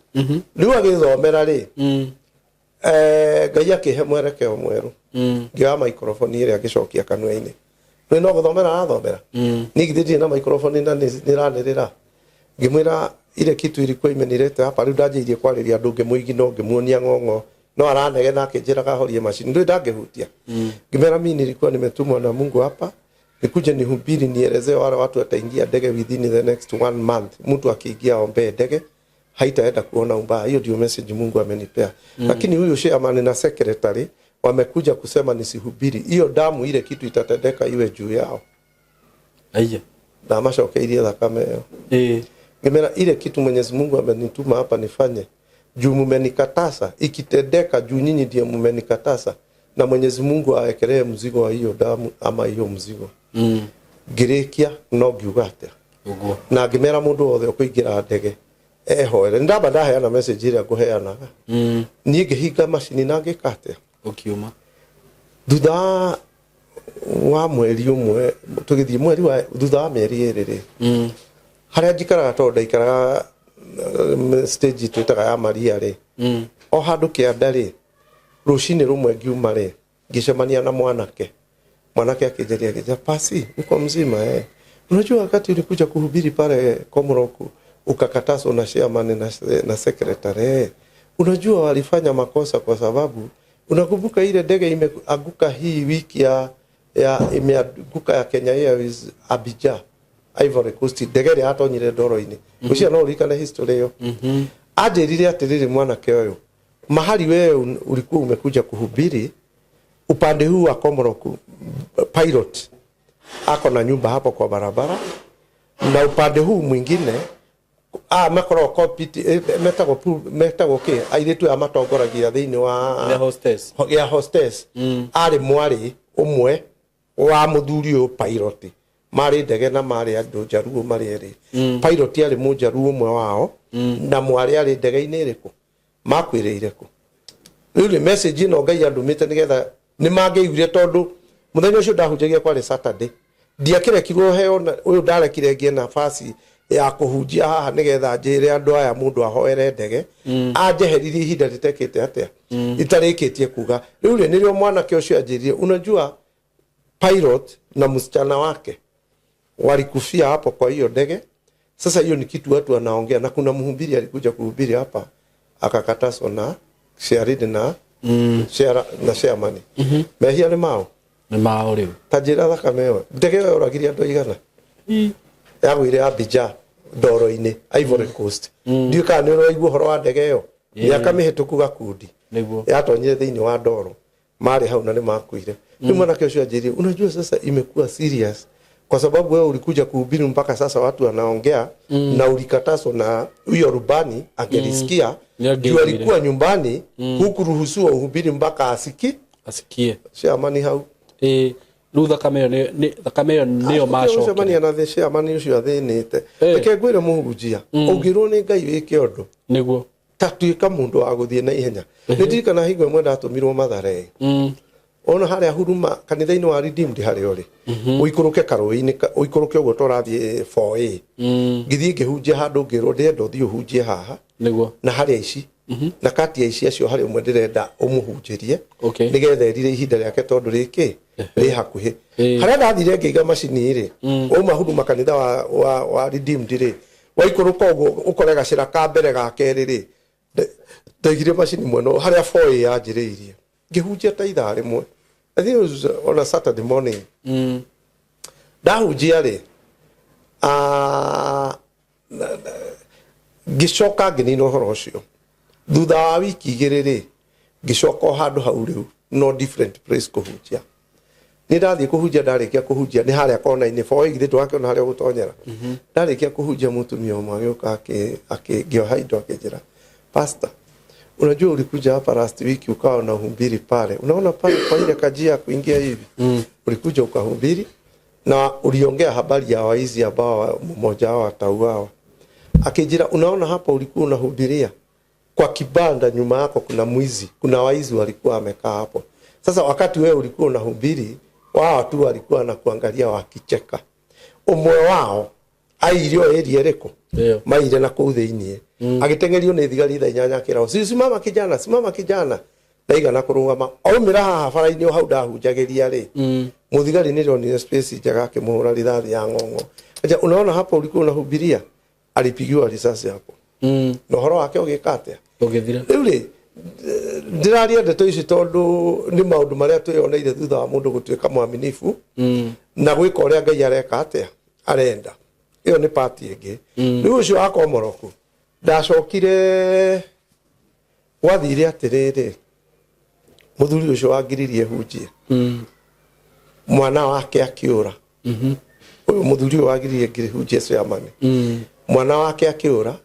rĩu agĩthomera rĩ, Ngai akĩhe mwerekeo mwerũ. Ngĩoya microphone ĩrĩa, ngĩcokia kanua-inĩ, nĩ no gũthomera arathomera, niĩ githĩ ndirĩ na microphone na nĩ nĩranĩrĩra? Ngĩmwĩra, "Ile kitu ilikuwa imenileta hapa." Rĩu ndanjĩirie kwarĩria andũ, ngĩmũigino, ngĩmuonia ng'ong'o no aranegena akĩnjĩraga horie macini, ndũĩ ndangĩhutia. Ngĩmera, "Mimi nilikuwa nimetumwa na Mungu hapa nikuje nihubiri, nielezee wale watu wataingia ndege within the next one month. Mtu akiingia aombee ndege, haitaenda kuona ubaya. Hiyo ndio message Mungu amenipea. Lakini huyu chairman na secretary Wamekuja kusema nisihubiri, hiyo damu ile kitu itatendeka iwe juu yao.
Aiya.
Ndamacokeirie thakame ĩyo.
Ĩĩ.
Ngĩmera ile kitu Mwenyezi Mungu amenituma hapa nifanye, juu mumenikatasa, ikitendeka juu nyinyi ndiye mumenikatasa, na Mwenyezi Mungu awekelee mzigo wa hiyo damu ama hiyo mzigo. Ngĩrĩkia no ngiuga atĩa?
Ũguo.
Na ngĩmera mũndũ wothe ũkũingĩra ndege ehoere. Ndamba ndaheana message ĩrĩa ngũheanaga. Niĩ ngĩhinga macini na ngĩka atĩa?
Ũkiuma.
Thutha wa mweri ũmwe tũgĩthiĩ mweri wa thutha wa mĩeri ĩrĩ rĩ, harĩa njikaraga tondũ ndaikaraga stage twĩtaga ya Maria rĩ, o handũ kĩanda rĩ, rũcinĩ rũmwe ngiuma rĩ, ngĩcemania na mwanake. Mwanake akĩnjaria akĩnjĩra, "Pasi, uko mzima eh? Unajua wakati ulikuja kuhubiri pale Komoroku ukakatazwa na chairman na secretary eh? Unajua walifanya makosa kwa sababu unakumbuka ile ndege imeanguka hii wiki ya imeanguka ya Kenya Airways Abidjan, Ivory Coast, ndege ĩrĩa yatonyire ndoro-inĩ." Ũcio no ũririkane history ĩyo. Anjĩrire atĩrĩrĩ, mwanake ũyũ, mahali wewe ulikuwa umekuja kuhubiri upande huu wa Komoroku, pilot ako na nyumba hapo kwa barabara, na upande huu mwingine makoragwo cockpit, metagwo metagwo kĩ, airĩtu aya matongoragia thĩinĩ wa
The hostess.
Ya hostess, arĩ mwarĩ ũmwe wa mũthuri ũyũ pilot, marĩ ndege na marĩ andũ njaruo marĩ erĩ. Pilot arĩ mũnjaruo ũmwe wao, na mwarĩ arĩ ndege-inĩ ĩrĩkũ, makuĩrĩire kũ. Rĩu rĩ, message ĩno Ngai andũmĩte nĩgetha nĩ mangĩiguire, tondũ mũthenya ũcio ndahunjagia kwarĩ Saturday, ndiakĩrekirwo heo ũyũ ndarekire ngĩe nafasi ya kũhunjia haha nĩgetha njĩre andũ aya mũndũ ahoere ndege. Anjeheririe ihinda rĩtekĩte atĩa, itarĩkĩtie kuga. Rĩu rĩ, nĩrĩo mwanake ũcio anjĩrire, "Unajua pilot na msichana wake walikufia hapo kwa hiyo ndege. Sasa hiyo ni kitu watu wanaongea, na kuna mhubiri alikuja kuhubiri hapa akakatazwa na Sharidi na na chairman." Mehia nĩ mao.
Nĩ mao rĩu.
Ta njĩra, thakame ĩyo, ndege ĩyo yoragirie andũ aigana? Yagũire Abidjan ndoro-inĩ, Ivory Coast. Ndiũĩ kana nĩ ũraigua ũhoro wa ndege ĩyo mĩaka mĩhĩtũku, gakundi
Nĩguo.
yatonyire thĩinĩ wa ndoro, marĩ hau na nĩ makuire. Rĩu mwanake ũcio anjĩrire, "Unajua sasa imekuwa serious kwa sababu wewe ulikuja kuhubiri mpaka sasa watu wanaongea, na ulikatazwa na huyo rubani angelisikia,
Nĩ
juu
angĩaiguire.
alikuwa nyumbani, hukuruhusiwa uhubiri mpaka asiki
Asikie.
Chairman hau.
Ĩĩ, rĩu thakame ĩyo thakame ĩyo nĩyo macokire.
Ũcemania na chairman ũcio athĩnĩte. Reke ngwĩre mũhunjia, ũngĩrwo nĩ Ngai wĩke ũndũ,
Nĩguo.
Ta tuĩka mũndũ wa gũthiĩ na ihenya. Nĩ ndirikana hingo ĩmwe ndatũmirwo Mathare, ona harĩa Huruma kanitha-inĩ wa Redeemed harĩa ũrĩ, ũikũrũke karũĩ-inĩ, ũikũrũke ũguo tũrathiĩ 4A. Ngĩthiĩ ngĩhunjia handũ, ngĩrwo ndĩrenda ũthiĩ ũhunjie haha
Nĩguo.
na harĩa ici na kati ya ici acio harĩ ũmwe ndĩrenda ũmũhunjĩrie, nĩgetha erire ihinda rĩake tondũ rĩkĩ rĩ hakuhĩ. Harĩa ndathire ngĩiga macini rĩ, wauma Huruma kanitha wa Redeemed rĩ, waikũrũka ũguo ũkore gacĩra ka mbere ga kerĩ rĩ, ndaigire macini mwena harĩa 4A yanjĩrĩirie, ngĩhunjia ta ithaa rĩmwe. I think it was on a Saturday morning. Ndahunjia rĩ, ngĩcoka ngĩnina ũhoro ũcio. Thutha wa wiki 2 rĩ, ngĩcoka o handũ hau rĩu, no different place kũhunjia. Nĩ ndathiĩ kũhunjia, ndarĩkia kũhunjia nĩ harĩa kona-inĩ boĩ, githĩ ndwakĩona harĩa ũgũtonyera. Ndarĩkia kũhunjia, mũtumia ũmwe agĩũka ngĩoha indo, akĩnjĩra, "Pastor, unajua ulikuja hapa last week ukawa unahubiri pale, unaona pale kwa ile kajia ya kuingia hivi, ulikuja ukahubiri na uliongea habari ya waizi ambao mmoja wao atauawa." Akijira, "Unaona hapa ulikuwa unahubiria kwa kibanda, nyuma yako kuna mwizi, kuna waizi walikuwa wamekaa hapo. Sasa wakati wewe ulikuwa unahubiri, wao tu walikuwa wanakuangalia wakicheka. Ũmwe wao airio ĩria ĩrĩkũ?"
Ĩyo.
Maire na kũu thĩiniĩ, agĩteng'erio nĩ thigari thaa 8, akĩrwo, "Si simama kijana, simama kijana." Ndaigana kũrũgama, aumĩra haha bara-inĩ o hau ndahunjagĩria rĩ, mũthigari nĩ ndonire space njega, akĩmũhũra rithathi ya ng'ong'o. Aja, "Unaona hapo ulikuwa unahubiria, alipigiwa risasi hapo." Na ũhoro wake ũgĩka atĩa?
Ũgĩthira.
Rĩu rĩ, ndĩraria ndeto ici tondũ nĩ maũndũ marĩa twĩyoneire thutha wa mũndũ gũtuĩka mwaminifu na gwĩka ũrĩa Ngai areka atĩa, arenda. Ĩyo nĩ pati ĩngĩ. Rĩu ũcio wa Komoroku ndacokire, gwathire atĩrĩrĩ, Muthuri ucio wangiririe hunjie, mwana wake akiura. Uyu muthuri uyu wagiririe ngirihunjie ciamani, mwana wake akiura,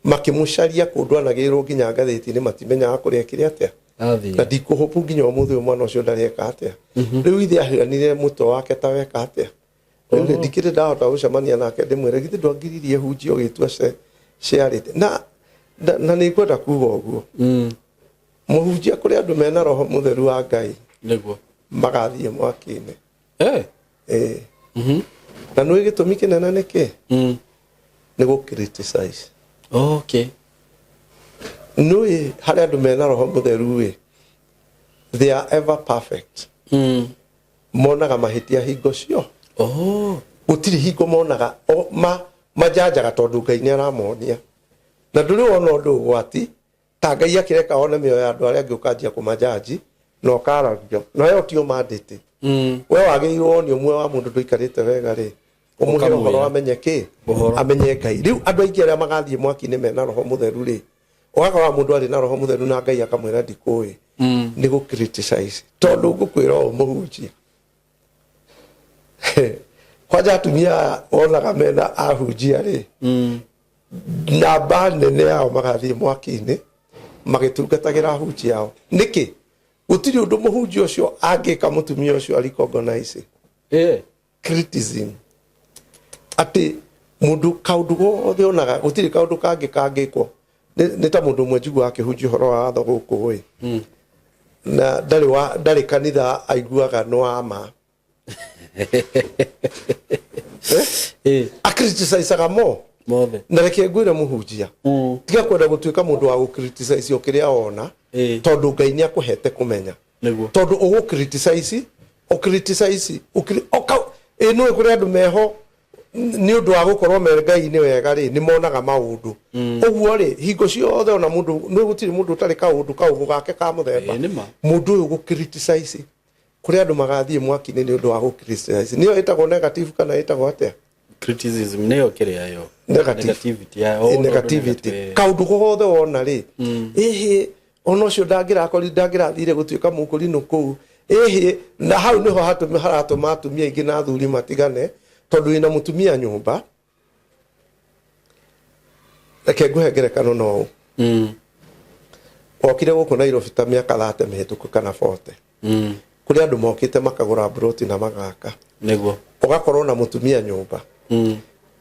makimucaria kundu anagirwo nginya ngathĩti-inĩ, matimenyaga kũrĩa ekire atĩa.
Athiĩ.
Na ndikũhũpu nginya ũmũthĩ ũyũ mwana ũcio ndareka atĩa. Rĩu ithe ahianire mũtwe wake ta weka atĩa. Rĩu rĩ, ndikĩrĩ ndahota gũcemania nake ndĩmwĩre githĩ ndwangiririe hunjie ũgĩtua ciarĩte na nĩ ngwenda kuga ũguo, mũhunjia kũrĩ andũ mena roho mũtheru wa Ngai
Nĩguo.
magathiĩ mwaki-inĩ.
Eh.
Ĩĩ. Na nĩ gĩtũmi kĩnene nĩkĩ? Nĩ gũ criticize.
Okay.
Nũĩ harĩ andũ mena roho mũtheru ĩ, they are ever perfect. Monaga mahĩtia hingo cio.
Oh.
Gũtirĩ hingo monaga manjanjaga tondũ Ngai nĩ aramonia. Na ndũrĩ wona ũndũ ũgwati ta Ngai akĩreka one mĩoyo ya andũ arĩa angĩ ũkanjia kũmanjanji na ũkaragia na yo tio mandate. We wagĩrĩirwo wonio muoyo wa mũndũ ndũikarĩte wega rĩ, ũmũhe
Ũkamwĩra.
ũhoro amenye kĩ.
Ũhoro.
Amenye Ngai. Rĩu andũ aingĩ arĩa magathiĩ mwaki-inĩ mena roho mũtheru rĩ, ũgakora mũndũ arĩ na roho mũtheru na Ngai akamwĩra ndikũĩ, nĩ gũ criticize. Tondũ ngũkwĩra ũũ mũhunjia, kwanja atumia wonaga mena ahunjia rĩ, namba nene yao magathiĩ mwaki-inĩ magĩtungatagĩra ahunjia ao. Nĩkĩ? Gũtirĩ ũndũ mũhunjia ũcio angĩka mũtumia ũcio arecognize.
Eh.
Criticism atĩ mũndũ kaũndũ gothe onaga gũtirĩ kaũndũ kangĩ kangĩkwo. Nĩ ta mũndũ ũmwe njiguaga akĩhunjia ũhoro wa watho gũkũ ĩ, na ndarĩ kanitha aiguaga nĩ wa ma.
Eh.
Acriticizaga mo.
Mothe.
Na reke ngwĩre mũhunjia, tiga kwenda gũtuĩka mũndũ wa gũ-criticize o kĩrĩa wona, tondũ Ngai nĩ akũhete kũmenya.
Nĩguo.
Tondũ ũgũ criticize, ũ criticize, ĩ nĩũĩ kũrĩ andũ meho nĩ ũndũ wa gũkorwo me Ngai-inĩ wega rĩ, nĩ monaga maũndũ. Ũguo rĩ, hingo ciothe ona mũndũ, nĩ gũtirĩ mũndũ ũtarĩ kaũndũ kaũgũ gake ka mũthemba.
Ĩ, nĩ ma.
Mũndũ ũyũ gũ criticize, kũrĩ andũ magathiĩ mwaki-inĩ nĩ ũndũ wa gũ criticize. Nĩyo ĩtagwo negative kana ĩtagwo atĩa?
Criticism nĩyo kĩrĩa yo.
Negative.
Negativity ya. Oh,
Negativity.
negative.
Kaũndũ gothe wona rĩ, ĩhĩ ona ũcio ndangĩrathire gũtuĩka mũkũrinũ kũu, ĩhĩ na hau nĩho haratũma atumia aingĩ na athuri matigane, tondũ wĩna mũtumia nyũmba. Reke ngũhe ngerekano no ũũ. Wokire gũkũ Nairobi ta mĩaka 30 mĩhĩtũku kana 40. Kũrĩ andũ mokĩte makagũra mburoti na magaka.
Nĩguo.
Ũgakorwo na mũtumia nyũmba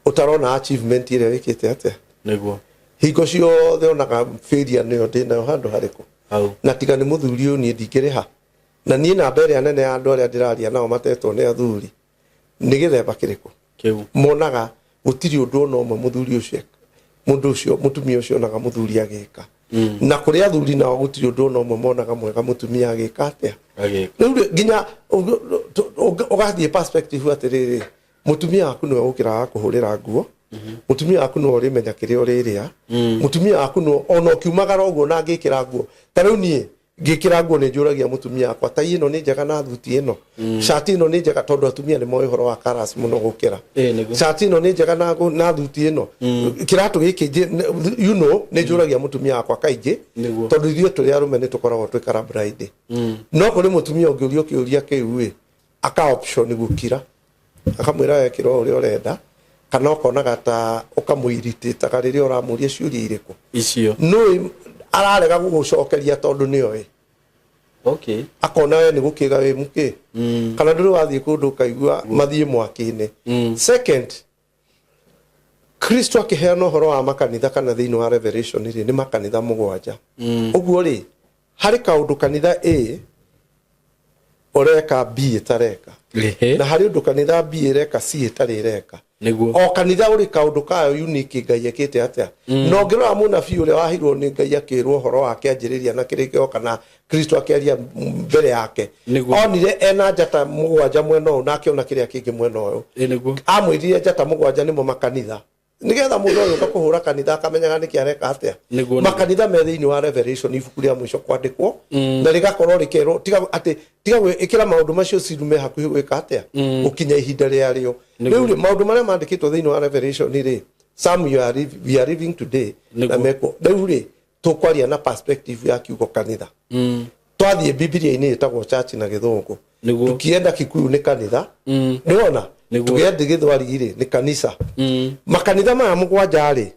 ũtarona achievement ĩrĩa wĩkĩte atĩa.
Nĩguo.
Hingo ciothe onaga failure nĩyo ndĩnayo handũ harĩkũ.
Hau.
Na tiga nĩ mũthuri ũyũ niĩ ndingĩrĩha. Na niĩ namba ĩrĩa nene ya andũ arĩa ndĩraria nao matetwo nĩ athuri nĩ gĩthemba kĩrĩkũ?
Kĩu.
Monaga gũtirĩ ũndũ ona ũmwe mũthuri ũcio, mũndũ ũcio, mũtumia ũcio onaga mũthuri agĩka. Na kũrĩ athuri nao gũtirĩ ũndũ ona ũmwe monaga mwega mũtumia agĩka atĩa.
Agĩka.
Rĩu rĩ, nginya ũgathiĩ perspective atĩrĩrĩ, mũtumia waku nĩwe ũkĩraga kũhũrĩra nguo, mũtumia waku nĩwe ũrĩmenya kĩrĩa ũrĩrĩa, mũtumia waku nĩwe ona ũkiumagara ũguo na angĩkĩra nguo. Ta rĩu niĩ ngĩkĩra nguo nĩ njũragia mũtumia wakwa, tai ĩno nĩ njega na thuti ĩno, cati ĩno nĩ njega, tondũ atumia nĩ moĩ ũhoro wa colours mũno gũkĩra.
Ĩ, nĩguo.
Cati ĩno nĩ njega na thuti ĩno, kĩratũ gĩkĩ you know, nĩ njũragia mũtumia wakwa kaingĩ.
Nĩguo.
Tondũ ithuĩ tũrĩ arũme nĩ tũkoragwo twĩ colorblind. No kũrĩ mũtumia ũngĩũrio kĩũria kĩu ĩ, aka option gũkira, akamwĩra wekĩra ũrĩa ũrenda, kana ũkonaga ta ũkamũiritĩtaga rĩrĩa ũramũria ciũria irĩkũ
Icio.
Nũĩ ararega gũgũcokeria tondũ nĩoĩ.
Okay.
Akona we nĩ gũkĩga wĩ mũkĩ. Kana ndũrĩ wathiĩ kũndũ ũkaigua mathiĩ mwaki-inĩ. Second, Kristo akĩheana ũhoro wa makanitha kana thĩinĩ wa Revelation rĩ, nĩ makanitha 7. Ũguo rĩ, harĩ kaũndũ kanitha A ũreka B ĩtareka.
Ehe.
Na harĩ ũndũ kanitha B ĩreka C ĩtarĩ ĩreka.
Nĩguo.
O kanitha ũrĩ kaũndũ kayo unique Ngai ekĩte atĩa. Na ũngĩrora mũnabii ũrĩa waheirwo nĩ Ngai akĩrwo ũhoro wake anjĩrĩria na kĩrĩkĩrĩro kana Kristo akĩaria mbere yake.
Nĩguo.
Onire ena njata 7 mwena ũyũ na akĩona kĩrĩa kĩngĩ mwena ũyũ.
Ĩ, nĩguo.
Amwĩrire njata 7 nĩmo makanitha. Nĩgetha mũndũ agĩũka kũhũra kanitha akamenyaga nĩkĩ areka atĩa.
Nĩguo, nĩguo.
Makanitha me thĩinĩ wa Revelation ibuku rĩa mũico kwandĩkwo, na rĩgakorwo rĩkerwo tiga atĩ tiga ĩkĩra maũndũ macio cirume hakuhĩ gwĩka atĩa, gũkinya ihinda rĩarĩo.
Nĩguo.
Rĩu rĩ, maũndũ marĩa mandĩkĩtwo thĩinĩ wa Revelation rĩ, some you are we are living today, na
Nĩguo.
mekwo. Rĩu rĩ, tũkwaria na perspective ya kiugo kanitha. Twathiĩ Bibilia-inĩ ĩtagwo church na Gĩthũngũ.
Nĩguo.
Tukienda Kikuyu nĩ kanitha. Nĩwona?
Nĩguo.
Tukienda Gĩthweri rĩ nĩ kanisa. Makanitha maya mũgwanja rĩ,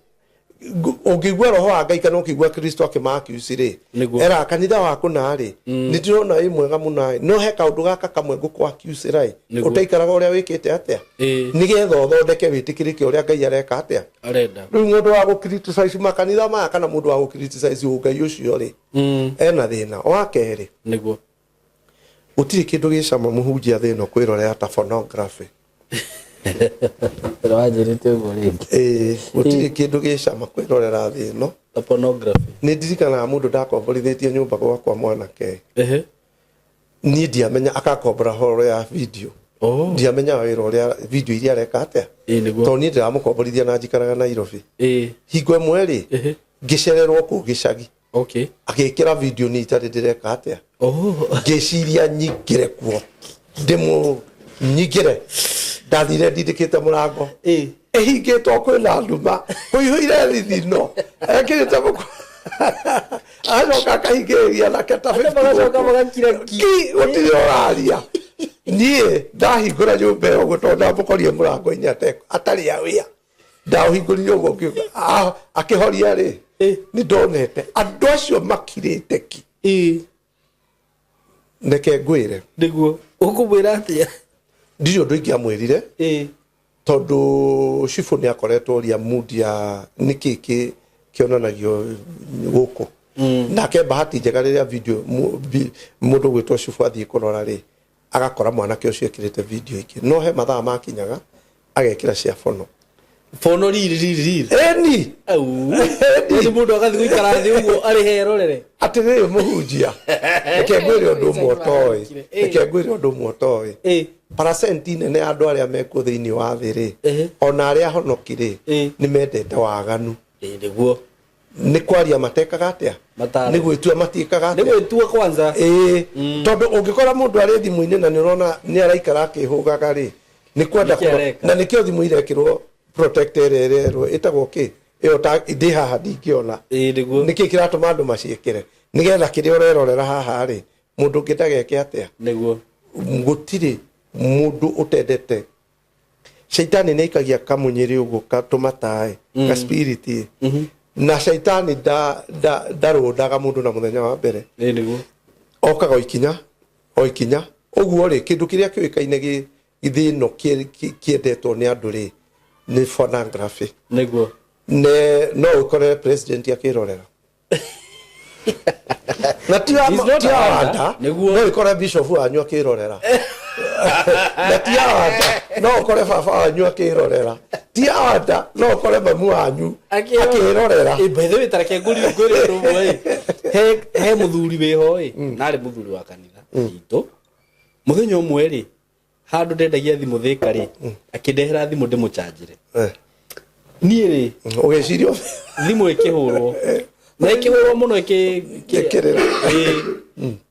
ũngĩigua roho wa Ngai kana ũkĩigua Kristo akĩmakiuci rĩ,
Nĩguo.
era kanitha wa kũna rĩ, nĩ ndĩrona wĩ mwega mũno ĩ, no he kaũndũ gaka kamwe ngũkwakiucĩra ĩ,
Nĩguo.
ũtaikaraga ũrĩa wĩkĩte atĩa, nĩgetha ũthondeke wĩtĩkĩrĩke ũrĩa Ngai areka atĩa.
Arenda.
Rĩu mũndũ wa gũ-criticize makanitha maya kana mũndũ wa gũ-criticize ũngai ũcio rĩ, ena thĩna. Wa kerĩ,
Nĩguo.
Gũtirĩ kĩndũ gĩ cama mũhunjia thĩ ĩno kwĩrorera ta pornography.
Wanjĩrĩte ũguo rĩngĩ.
Ĩĩ, gũtirĩ kĩndũ gĩ cama kwĩrorera thĩ ĩno.
Ta pornography.
Nĩ ndirikanaga mũndũ ndakomborithĩtie nyũmba gwakwa mwanake.
Ehe.
Niĩ ndiamenya akakombora horo ya video.
Oh.
Ndiamenyaga wĩra ũrĩa video iria areka atĩa.
Ĩĩ, nĩguo.
Tondũ niĩ ndĩramũkomborithia na njikaraga Nairobi.
Ĩĩ.
Hingo ĩmwe rĩ,
Ehe.
ngĩcererwo kũu gĩcagi.
Okay.
Agĩkĩra video niĩ itarĩ ndĩreka atĩa.
Oh.
Ngĩciria nyingĩre kuo. Ndĩmũ nyingĩre. Ndathire ndindĩkĩte mũrango.
Ĩĩ.
Ĩhingĩtwo kwĩna nduma. Kũihũire thithino. Ekĩrĩte mũkwa. Acoka akahingĩrĩria nake ta
Andũ magacoka magakira ki.
Ki, gũtirĩ ũraria. Niĩ ndahingũra nyũmba ĩyo ũguo tondũ ndamũkorire mũrango-inĩ atarĩ aware. Ndaũhingũrire ũguo ngiuga, akĩhoria rĩ, nĩ ndonete andũ acio makirĩte ki. Reke ngwĩre.
Nĩguo. Ũkũmwĩra atĩa?
Ndirĩ ũndũ ingĩamwĩrire. Tondũ cibũ nĩ akoretwo oria mood ya nĩkĩ kĩonanagio gũkũ. Nake bahati njega rĩrĩa video mũndũ ũgwĩtwo cibũ athiĩ kũrora rĩ, agakora mwanake ũcio ekĩrĩte video ingĩ. No he mathaa makinyaga agekĩra cia bono.
Bono riri riri riri.
Eni.
Au. Eni mũndũ agathiĩ gũikara thĩ ũguo arĩ herorere.
Atĩrĩrĩ mũhunjia, reke ngwĩre ũndũ ũmwe ũtoĩ. Reke ngwĩre ũndũ ũmwe ũtoĩ. Paracenti nene ya andũ arĩa mekuo thĩinĩ wa thĩ rĩ, ona arĩa ahonoki rĩ, nĩ mendete waganu.
Nĩguo.
Nĩ kwaria matekaga atĩa?
Matara.
Nĩ gwĩtua matiĩkaga atĩa?
Nĩ gwĩtua kwanza.
Tondũ ũngĩkora mũndũ arĩ thimũ-inĩ na nĩ ũrona nĩ araikara akĩhũgaga rĩ, nĩ kwenda
Nĩkĩo
kũrora.
areka.
Na nĩkĩo thimũ irekĩrwo protect ĩrĩa ĩrerwo ĩtagwo kĩ? Ĩyo ta ndĩ haha ndingĩona.
Nĩguo.
Nĩkĩ kĩratũma andũ maciĩkĩre? Nĩgetha kĩrĩa ũrerorera haha rĩ, mũndũ ũngĩ ndageke atĩa?
Nĩguo.
Gũtirĩ mũndũ ũtendete. Shaitani nĩ aikagia kamũnyĩrĩ ũguo tũmataĩ, ka spirit ĩ. Na shaitani ndarũndaga mũndũ na mũthenya wa mbere.
Nĩguo.
Okaga o ikinya, o ikinya. Ũguo rĩ, kĩndũ kĩrĩa kĩũĩkaine gĩthĩ ĩno kĩendetwo nĩ andũ rĩ, nĩ pornography.
Nĩguo.
Ne, no ũkore president akĩrorera. Na ti
He's not
ti
a wonder.
awanda,
Nĩguo.
no ũkore bishop wanyu akĩrorera. Na ti awanda, no ũkore baba wanyu akĩrorera. Ti awanda, no ũkore mamu wanyu akĩrorera.
By the way, ta reke ngũrie ngwĩre ũndũ ũmwe ĩ. He mũthuri wĩho ĩ, na arĩ mũthuri wa kanitha witũ. Mũthenya ũmwe rĩ, handũ ndendagia thimũ Thĩka rĩ, akĩndehera thimũ ndĩmũcanjĩre. Niĩ rĩ,
Ũgĩciria
thimũ ĩkĩhũrwo. Na ĩkĩhũrwo mũno
Ĩkĩrĩra.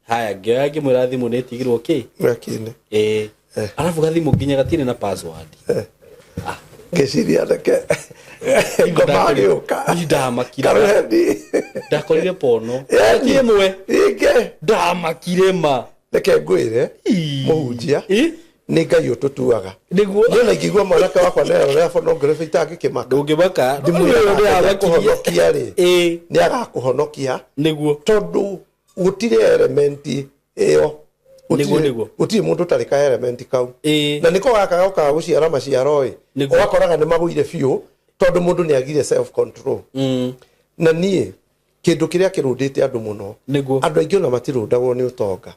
Haya, ngĩoya ngĩmwĩra thimũ nĩ ĩtigirwo kĩ?
Mwaki-inĩ.
Arabu gathimũ nginya gatirĩ na password.
Ngĩciria reke ngoma agĩũka.
Niĩ ndamakire.
Karũheni.
Ndakorire pono.
Ĩni.
Ti ĩmwe.
Ingĩ.
Ndamakire ma.
Reke ngwĩre, mũhunjia, nĩ Ngai ũtũtuaga.
Nĩguo.
Niĩ ona ingĩigua mwanake wakwa nĩarorera pornography itangĩkĩmaka.
Ndũngĩmaka.
Ndĩmwĩraga
Ũyũ nĩ
atĩ
amakirie.
nĩakũhonokia rĩ. Nĩ agakũhonokia.
Nĩguo.
Tondũ gũtirĩ element ĩyo.
Nĩguo, nĩguo.
Gũtirĩ mũndũ ũtarĩ ka element kau. Na nĩko gaka gokaga gũciara maciaro ĩ.
Nĩguo.
Ũgakoraga nĩ magũire biũ tondũ mũndũ nĩ agire self control. Na niĩ kĩndũ kĩrĩa kĩrũndĩte andũ mũno.
Nĩguo.
Andũ aingĩ ona matirũndagwo nĩ ũtonga.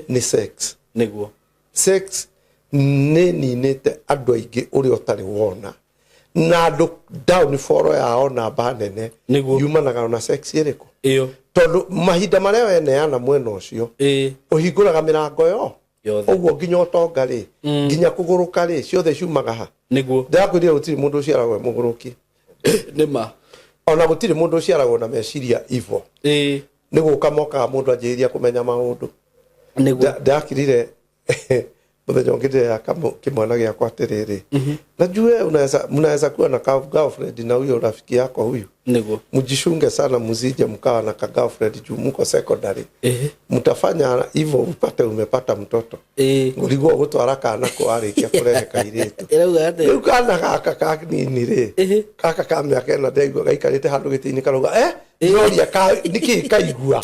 Nĩ sex.
Nĩguo.
Sex nĩ ninĩte andũ aingĩ ũrĩa ũtarĩ wona. Na andũ downfall yao namba nene.
Nĩguo.
Yumanaga na sex ĩrĩkũ?
Ĩyo.
Tondũ mahinda marĩa weneana mwena ũcio, ũhingũraga mĩrango yo.
Yothe.
Ũguo nginya ũtonga rĩ, nginya kũgũrũka rĩ, ciothe ciumaga ha?
Nĩguo.
Ndĩrakwĩrire gũtirĩ mũndũ ũciaragwo e mũgũrũki.
Nĩ ma.
Ona gũtirĩ mũndũ ũciaragwo na meciria evil. Nĩ gũka mokaga mũndũ anjĩrĩria kũmenya maũndũ.
Nĩguo.
Ndakirire Muthenya ũngĩ ndĩrera kĩmwana gĩakwa atĩrĩrĩ, najue unaweza mnaweza kuwa na ka girlfriend na huyo rafiki yako huyu,
Niguo.
Mjishunge sana msije mkawa na ka girlfriend juu mko secondary. Mtafanya hivyo upate umepata mtoto. Ngũrigwo gũtwara kana kũ arĩkia kũrehe kairĩtu.
Ĩrauga atĩa?
Rĩu kana gaka kanini rĩ, gaka ka mĩaka 4, ndaigua gaikarĩte handũ gĩtĩ-inĩ karauga, eh, ndĩroria ka nĩkĩ kaigua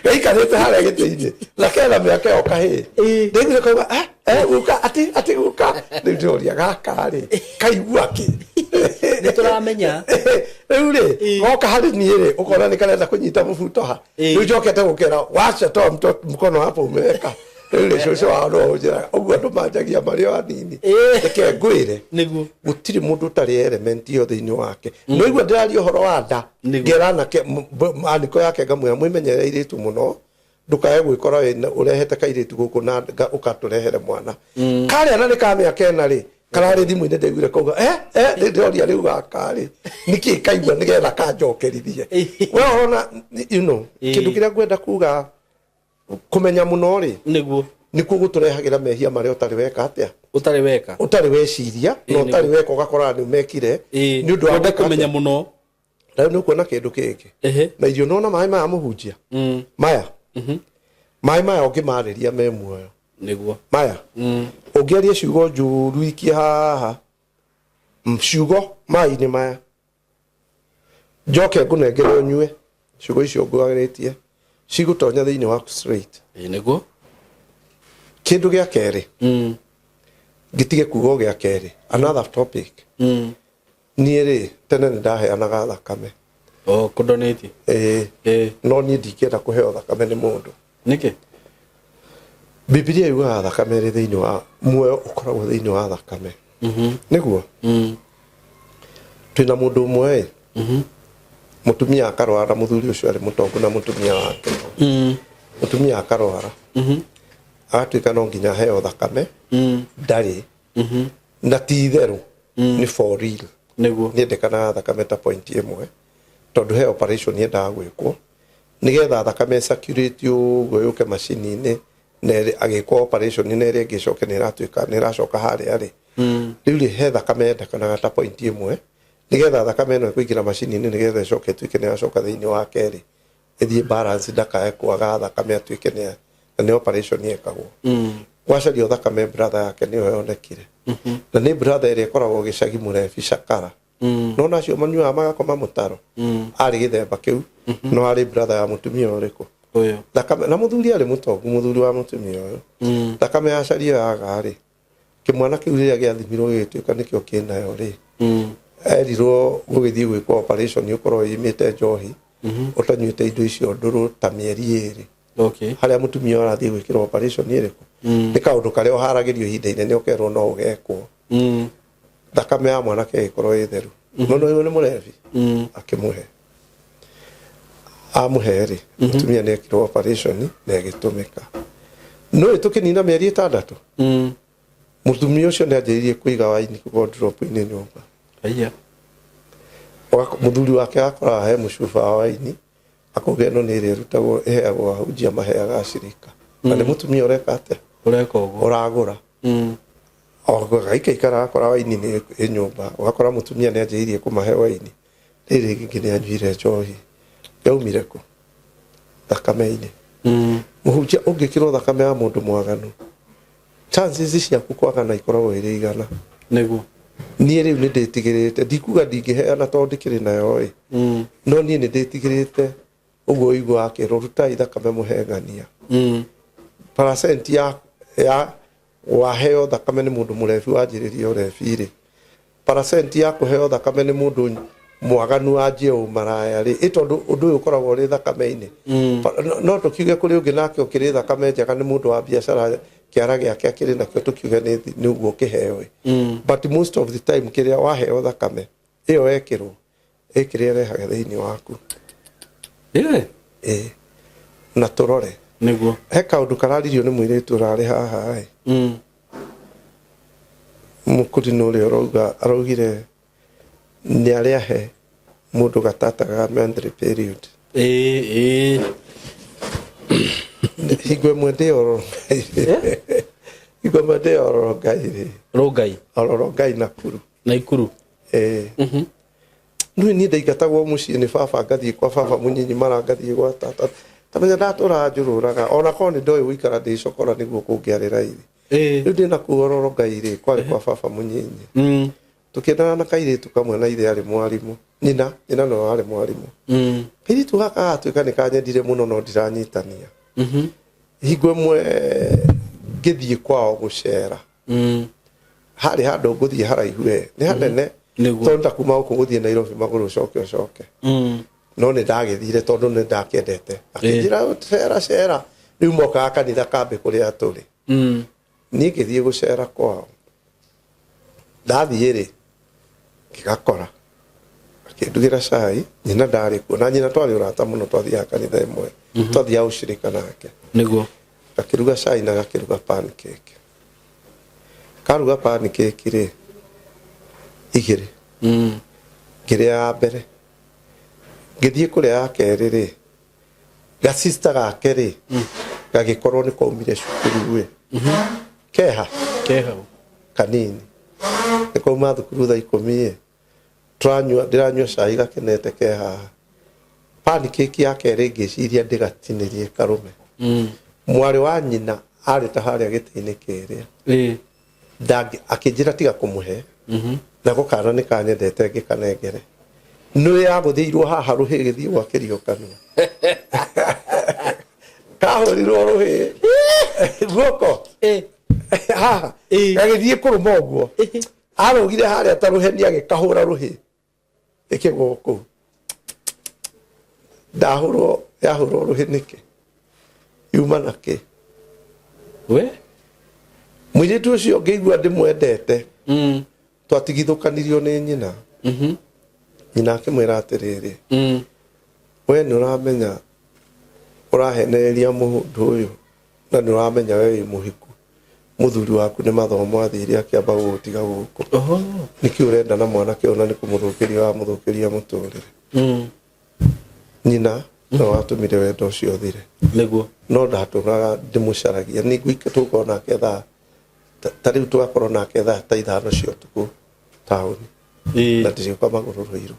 gaikarĩte harĩa gĩtĩ-inĩ na kena mĩaka ĩyo kahĩĩ. Ndaiguire kauga, eh, eh, guka, atĩ guka. Rĩu ndĩroria gaka rĩ, kaigua kĩ?
Nĩ tũramenya.
Rĩu rĩ, goka harĩ niĩ rĩ, ũkona nĩ karenda kũnyita mũbuto ha. Rĩu njokete gũkera, wacha, toa mkono hapo umeweka. Rĩu rĩ, cũcũ wao no ũnjĩraga ũguo, andũ manjagia marĩ o anini. Reke ngwĩre, gũtirĩ mũndũ ũtarĩ element ĩyo thĩinĩ wake. No igua ndĩraria ũhoro wa nda, ngera anake aniko yake, ngamwĩra, mwĩmenyerere airĩtu mũno, ndũkae gwĩkora ũrehete kairĩtu gũkũ na ũgatũrehere mwana karĩa na nĩ ka mĩaka 4 rĩ, kararĩ thimũ-inĩ. Ndaiguire kauga, eh, eh, ndĩroria rĩu gaka rĩ, nĩkĩ kaigua nĩgetha kanjokerithie. We ũrona, kĩndũ kĩrĩa ngwenda kuga, kũmenya mũno rĩ, nĩkuo gũtũrehagĩra mehia marĩa ũtarĩ weka atĩa?
Ũtarĩ weka.
Ũtarĩ weciria na ũtarĩ weka, ũgakora nĩ ũmekire nĩ ũndũ wa
Kwenda
gwĩka
kũmenya
atĩa?
Mũno.
Na rĩu nĩ ũkuona kĩndũ kĩngĩ na irio nona maĩ maya, mũhunjia, maya maĩ maya ũngĩmarĩria me muoyo. Maya ũngĩaria ciugo njũru ikie haha, ciugo maĩ-inĩ maya, njoke ngũnengere ũnyue, ciugo icio ngwarĩtie cigũtonya thĩinĩ waku straight. Kĩndũ gĩa kerĩ, ngĩtige kuga o gĩa kerĩ, another topic, niĩ rĩ, tene nĩ ndaheanaga thakame.
O kũdonate.
Ĩĩ. No niĩ ndingĩenda kũheo thakame nĩ mũndũ.
Nĩkĩ?
Bibilia yugaga thakame ĩrĩ thĩinĩ wa muoyo, ũkoragwo thĩinĩ wa thakame. Nĩguo twĩna mũndũ ũmwe ĩ, mũtumia akarwara, mũthuri ũcio arĩ mũtongu na mũtumia wake. Mũtumia akarwara, agatuĩka no nginya aheo thakame, ndarĩ na ti itherũ, nĩ for real. Nĩendekanaga thakame ta point 1, tondũ he operation yendaga gwĩkwo nĩgetha thakame circulate ũguo yũke macini-inĩ na agĩkwo operation na ĩrĩa ĩngĩ ĩcoke nĩ ĩratuĩka nĩ ĩracoka harĩa rĩ. Rĩu rĩ, he thakame yendekanaga ta point 1 nĩgetha thakame ĩno ĩkũingĩra macini-inĩ, nĩgetha ĩcoke ĩtuĩke nĩ ĩracoka thĩinĩ wake rĩ, ĩthiĩ balance, ndakae kwaga thakame, atuĩke nĩ na nĩ operation yekagwo. Gwacario thakame, brother yake nĩyo yonekire, na nĩ brother ĩrĩa ĩkoragwo gĩcagi, mũrebi cakara, no nacio manyuaga magakoma mũtaro, arĩ gĩthemba kĩu, no arĩ brother ya mũtumia ũrĩkũ.
Ũyũ.
Thakame, na mũthuri arĩ mũtongu, mũthuri wa mũtumia ũyũ. Thakame yacario yaga rĩ, kĩmwana kĩu rĩrĩa gĩathimirwo gĩgĩtuĩka nĩkĩo kĩnayo rĩ, erirwo gũgĩthiĩ gwĩkwo operation ũkorwo wĩimĩte njohi, ũtanyuĩte indo icio ndũrũ ta mĩeri 2. Harĩa mũtumia ũyũ arathiĩ gwĩkĩrwo operation ĩrĩkũ, nĩ kaũndũ karĩa ũharagĩrio ihinda inene, ũkerwo no ũgekwo. Thakame ya mwanake ĩgĩkorwo ĩ theru, no no nĩ mũrebi. Akĩmũhe, amũhe rĩ, mũtumia nĩ ekirwo operation na ĩgĩtũmĩka. No ĩtũkĩnina mĩeri 6, mũtumia ũcio nĩ anjĩrĩirie kũiga waini wardrobe-inĩ nyũmba.
Aya.
Mũthuri wake akoraga he mũcuba wa waini, akauga ĩno nĩ ĩrĩa ĩrutagwo, ĩheagwo ahunjia, maheaga acirika, na nĩ mũtumia ũreka atĩa?
Ũreka ũguo.
Ũragũra. Gaikaikara, akora waini nĩ ĩ nyũmba, ũgakora mũtumia nĩ anjĩrĩirie kũmahe waini. Rĩrĩ rĩngĩ nĩ anyuire njohi, yaumire kũ? Thakame-inĩ. Mũhunjia, ũngĩkĩrwo thakame ya mũndũ mwaganu, chances ciaku kwagana ikoragwo irĩ 100. Niĩ rĩu nĩ ndĩtigĩrĩte, ndikuga ndingĩheana tondũ ndĩkĩrĩ nayo ĩ, no niĩ nĩ ndĩtigĩrĩte ũguo. Ũigua akĩrwo, rutai thakame mũhe ng'ania, percent ya waheo thakame nĩ mũndũ mũrebi wanjĩrĩria ũrebi rĩ, percent ya kũheo thakame nĩ mũndũ mwaganu wanjie ũmaraya rĩ, ĩ tondũ ũndũ ũyũ ũkoragwo ũrĩ thakame-inĩ. No tũkiuge kũrĩ ũngĩ nake ũkĩrĩ thakame njega, nĩ mũndũ wa biacara, kĩara gĩake akĩrĩ nakĩo, tũkiuge nĩ ũguo kĩheo ĩ. But most of the time kĩrĩa waheo thakame ĩyo wekĩrwo ĩ kĩrĩa ĩrehaga thĩinĩ waku. Ĩ na tũrore. He kaũndũ kararirio nĩ mũirĩtu ũrarĩ haha ĩ, mũkũrinũ ũrĩa ũrauga, araugire nĩ arĩa he mũndũ gatata ga monthly period.
Ĩĩ ĩĩ.
Hingo ĩmwe ndĩ oro Ngai hingo ĩmwe ndĩ oro Ngai rĩ.
Rũngai.
Ororo Ngai Nakuru.
Naikuru.
Ĩĩ. Nĩ niĩ ndaingatagwo mũciĩ nĩ baba, ngathiĩ kwa baba mũnyinyi, mara ngathiĩ gwa tata. Tamenya ndatũraga njũrũraga, ona korwo nĩ ndoĩ gũikara ndĩ cokora nĩguo kũngĩarĩ raithi. Rĩu ndĩ nakuo Ororo Ngai rĩ, kwarĩ kwa baba mũnyinyi. Tũkĩendana na kairĩtu kamwe, na ithe arĩ mwarimũ, nyina nĩwe warĩ mwarimũ. Kairĩtu gaka gagatuĩka nĩ kanyendire mũno, no ndiranyitania. Hingo ĩmwe ngĩthiĩ kwao gũcera, harĩ handũ ngũthiĩ haraihu, e nĩ hanene. Tondũ ta kuma gũkũ gũthiĩ Nairobi magũrũ, ũcoke ũcoke. No nĩ ndagĩthire tondũ nĩ ndakĩendete. Akĩnjĩra, "Cera cera." Rĩu mokaga kanitha kambĩ kũrĩa tũrĩ. Niĩ ngĩthiĩ gũcera kwao. Ndathiĩ rĩ, ngĩgakora akĩndugĩra cai. Nyina ndarĩ kuo, na nyina twarĩ ũrata mũno, twathiaga kanitha ĩmwe, twathiaga ũcirika nake. Gakĩruga cai na gakĩruga pancake. Karuga pancake rĩ, igĩrĩ. Ngĩrĩa ya mbere, ngĩthiĩ kũrĩa ya kerĩ rĩ, gacista gake rĩ, gagĩkorwo nĩ kaumire cukuru ĩ keha.
Ke hau.
Kanini nĩ kauma thukuru thaa 10 ĩ. Tũranyua, ndĩranyua cai gakenete ke haha. Pancake ya kerĩ ngĩciria ndĩgatinĩrie karũme. Mwarĩ wa nyina arĩ ta harĩa gĩtĩ-inĩ kĩrĩa. Akĩnjĩra tiga kũmũhe. Nako kana nĩ kanyendete, ngĩkanengere. Nĩ yagũthĩirwo haha rũhĩ, gĩthiĩ gwakĩrio kanua. Kahũrirwo rũhĩ guoko haha. Gagĩthiĩ kũrũma ũguo. Arũgire harĩa ta rũheni, agĩkahũra rũhĩ, ĩkĩgwo kũu. Ndahũrwo, yahũrwo rũhĩ nĩkĩ, yuma nakĩ?
We.
Mũirĩtu ũcio ngĩigua ndĩmwendete. Twatigithũkanirio nĩ nyina. Nyina akĩmwĩra atĩrĩrĩ, "We nĩ ũramenya ũrahenereria mũndũ ũyũ, na nĩ ũramenya we wĩ mũhiku, mũthuri waku nĩ mathomo athire akĩamba gũgũtiga gũkũ. Nĩkĩ ũrenda na mwanake ũyũ, na nĩ kũmũthũkĩria wamũthũkĩria mũtũrĩre?" Nyina no watũmire wendo ũcio ũthire. No ndatũraga ndĩmũcaragia, nĩ tũgũkorwo nake thaa ta rĩu, tũgakorwo nake thaa ta 5 cia ũtukũ taũni. Na ndĩrĩũka magũrũ rũirũ.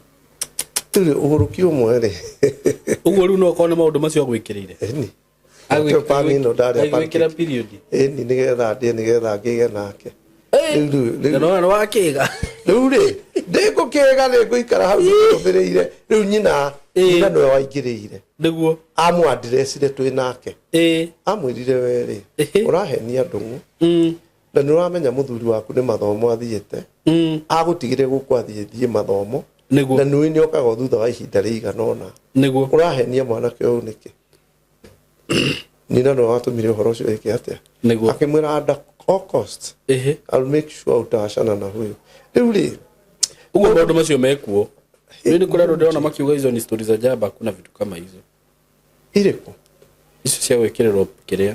Rĩu rĩ, ũgũrũki ũmwe rĩ.
Ũguo rĩu no ũkorwo nĩ maũndũ macio agwĩkĩrĩire.
Ĩni. Pani ĩno ndarĩa.
Agwĩkĩra period.
Ĩni, nĩgetha ndĩe, nĩgetha ngĩge nake. Rĩu
Na nĩ wakĩga.
Rĩu rĩ, ndĩngũkĩga, nĩ ngũikara hau ndĩrũmĩrĩire. Rĩu nyina nyina nĩwe waingĩrĩire. Amwandirecire twĩ nake. Amwĩrire, "We rĩ, ũrahenia ndũng'ũ, na nĩ ũramenya mũthuri waku nĩ mathomo athiĩte. Agũtigire gũkũ athiĩ thiĩ mathomo. Na nĩ nĩ okaga o thutha wa ihinda rĩigana ũna. Ũrahenia mwanake ũyũ nĩkĩ?" Nyina nĩwe watũmire ũhoro ũcio ĩke atĩa. Akĩmwĩra, "Under all costs, I'll make sure utaachana na huyu." Rĩu rĩ.
Ũguo maũndũ macio mekuo. Rĩu nĩ kũrĩ andũ ndĩrona makiuga hizo ni stori za jaba, hakuna vitu kama hizo.
Irĩkũ?
Icio cia gwĩkĩrĩrwo kĩrĩa.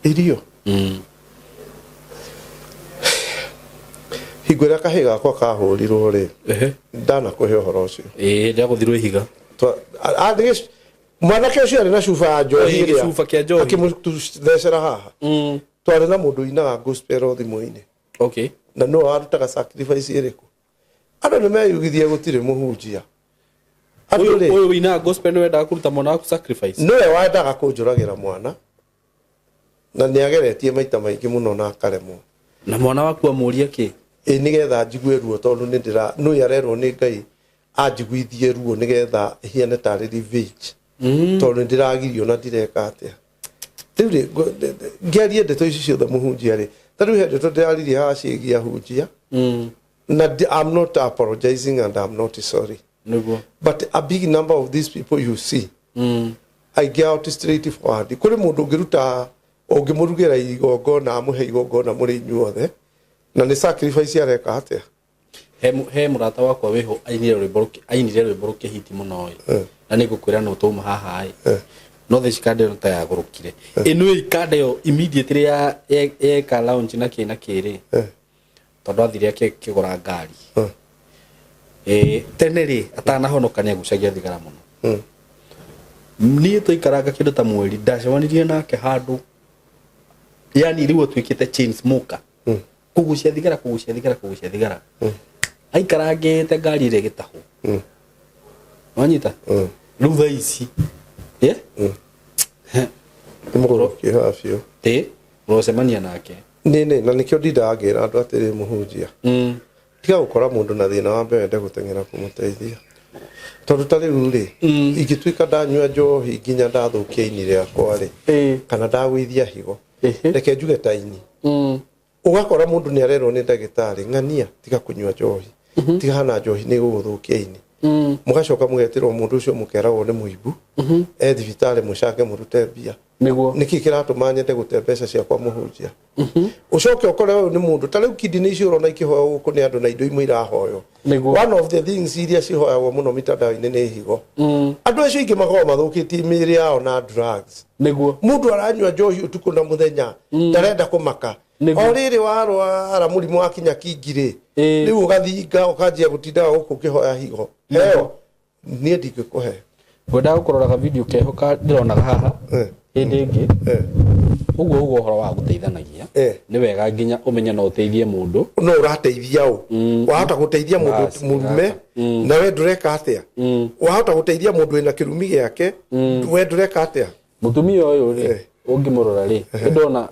Irio. Hingo ĩrĩa kahĩ gakwa kahũrirwo rĩ, ndanakũhe ũhoro ũcio.
Ĩĩ, ndagũthirwo ihiga.
Mwanake ũcio arĩ na cuba ya njohi.
Ĩĩ,
ĩrĩa
gĩcuba kĩa njohi.
Akĩmũthecera haha. Twarĩ na mũndũ ũinaga gospel o thimũ-inĩ. Na no warutaga sacrifice ĩrĩkũ? Andũ nĩ meyugithie, gũtirĩ mũhunjia. Andũ
Ũyũ
rĩ,
ũyũ wĩinaga gospel nĩ wendaga kũruta mwana waku sacrifice.
Nĩwe wendaga kũnjũragĩra mwana, na nĩ ageretie maita maingĩ mũno na akaremwo.
Na mwana waku amũria kĩ?
Ĩ, nĩgetha njigue ruo, tondũ nĩ ndĩra nũĩ arerwo nĩ Ngai anjiguithie ruo nĩgetha hiane tarĩ revenge, tondũ nĩ ndĩragirio na ndireka atĩa. Rĩu rĩ, ngĩarie ndeto ici ciothe, mũhunjia rĩ, ta rĩu he ndeto ndĩraririe haha ciĩgiĩ ahunjia. Na I'm not apologizing and I'm not sorry, but a big number of these people you see, aingĩ ao ti straight forward. Kũrĩ mũndũ ũngĩruta, ũngĩmũrugĩra igongona, amũhe igongona mũrĩ inyuothe, na nĩ sacrifice areka atĩa.
He mũrata wakwa wĩho ainire rwĩmbo rũkĩhiti mũno ĩ, na nĩ ngũkwĩra no twauma haha ĩ, no theci kanda ĩyo ta yagũrũkire ĩno ĩ kanda ĩyo immediately ya yeka launch na kĩ na kĩ rĩ, tondũ athire akĩgũra ngari. Tene rĩ, atanahonoka nĩ agucagia thigara mũno. Niĩ twaikaranga kĩndũ ta mweri, ndacemanirie nake handũ, yani rĩu atuĩkĩte chain smoker, kũgucia thigara, kũgucia thigara, kũgucia thigara. Aikarangĩte ngari ĩrĩa ĩgĩtahwo. Wanyita? Rĩu thaa ici, yeah?
Nĩ mũgũrũki haha biũ.
Ĩ ũrocemania nake.
Nĩ na nĩkĩo ndindaga ngĩra andũ atĩrĩ, mũhunjia, tiga gũkora mũndũ na thĩna wa mbere wende gũteng'era kũmũteithia, tondũ ta rĩu rĩ, ingĩtuĩka ndanyua njohi nginya ndathũkia ini rĩakwa rĩ, kana ndagũithia higo, reke njuge ta ini, ũgakora mũndũ nĩ arerwo nĩ ndagĩtarĩ, ng'ania, tiga kũnyua njohi, tiga hana njohi, nĩ gũgũthũkia ini. Mũgacoka mũgetĩrwo mũndũ ũcio, mũkeragwo nĩ mũimbu, e thibitarĩ, mũcange mũrute mbia. Nĩkĩ kĩratũma nyende gũte mbeca ciakwa, mũhunjia? Ũcoke ũkore ũyũ nĩ mũndũ ta rĩu kidney icio ũrona ikĩhoywo gũkũ nĩ andũ na indo imwe irahoywo. One of the things iria cihoyagwo mũno mitandao-inĩ nĩ higo. Andũ acio aingĩ makoragwo mathũkĩtie mĩĩrĩ yao na drugs. Mũndũ aranyua njohi ũtukũ na mũthenya, ndarenda kũmaka. O rĩrĩ warwara mũrimũ wa kinya kingi rĩ, rĩu ũgathinga, ũkanjia gũtindaga gũkũ ũkĩhoya higo heo. Niĩ ndingĩkũhe.
Ngwendaga gũkũrora video keho ka ndĩronaga haha hĩndĩ ĩngĩ. Ũguo ũguo ũhoro wa gũteithanagia, nĩ wega nginya ũmenye no ũteithie mũndũ.
No ũrateithia ũ? Wahota gũteithia mũndũ mũrume, na we ndũreka atĩa? Wahota gũteithia mũndũ wĩna kĩrumi gĩake, we ndũreka atĩa?
Mũtumia ũyũ rĩ, ũngĩmũrora rĩ, nĩ ndona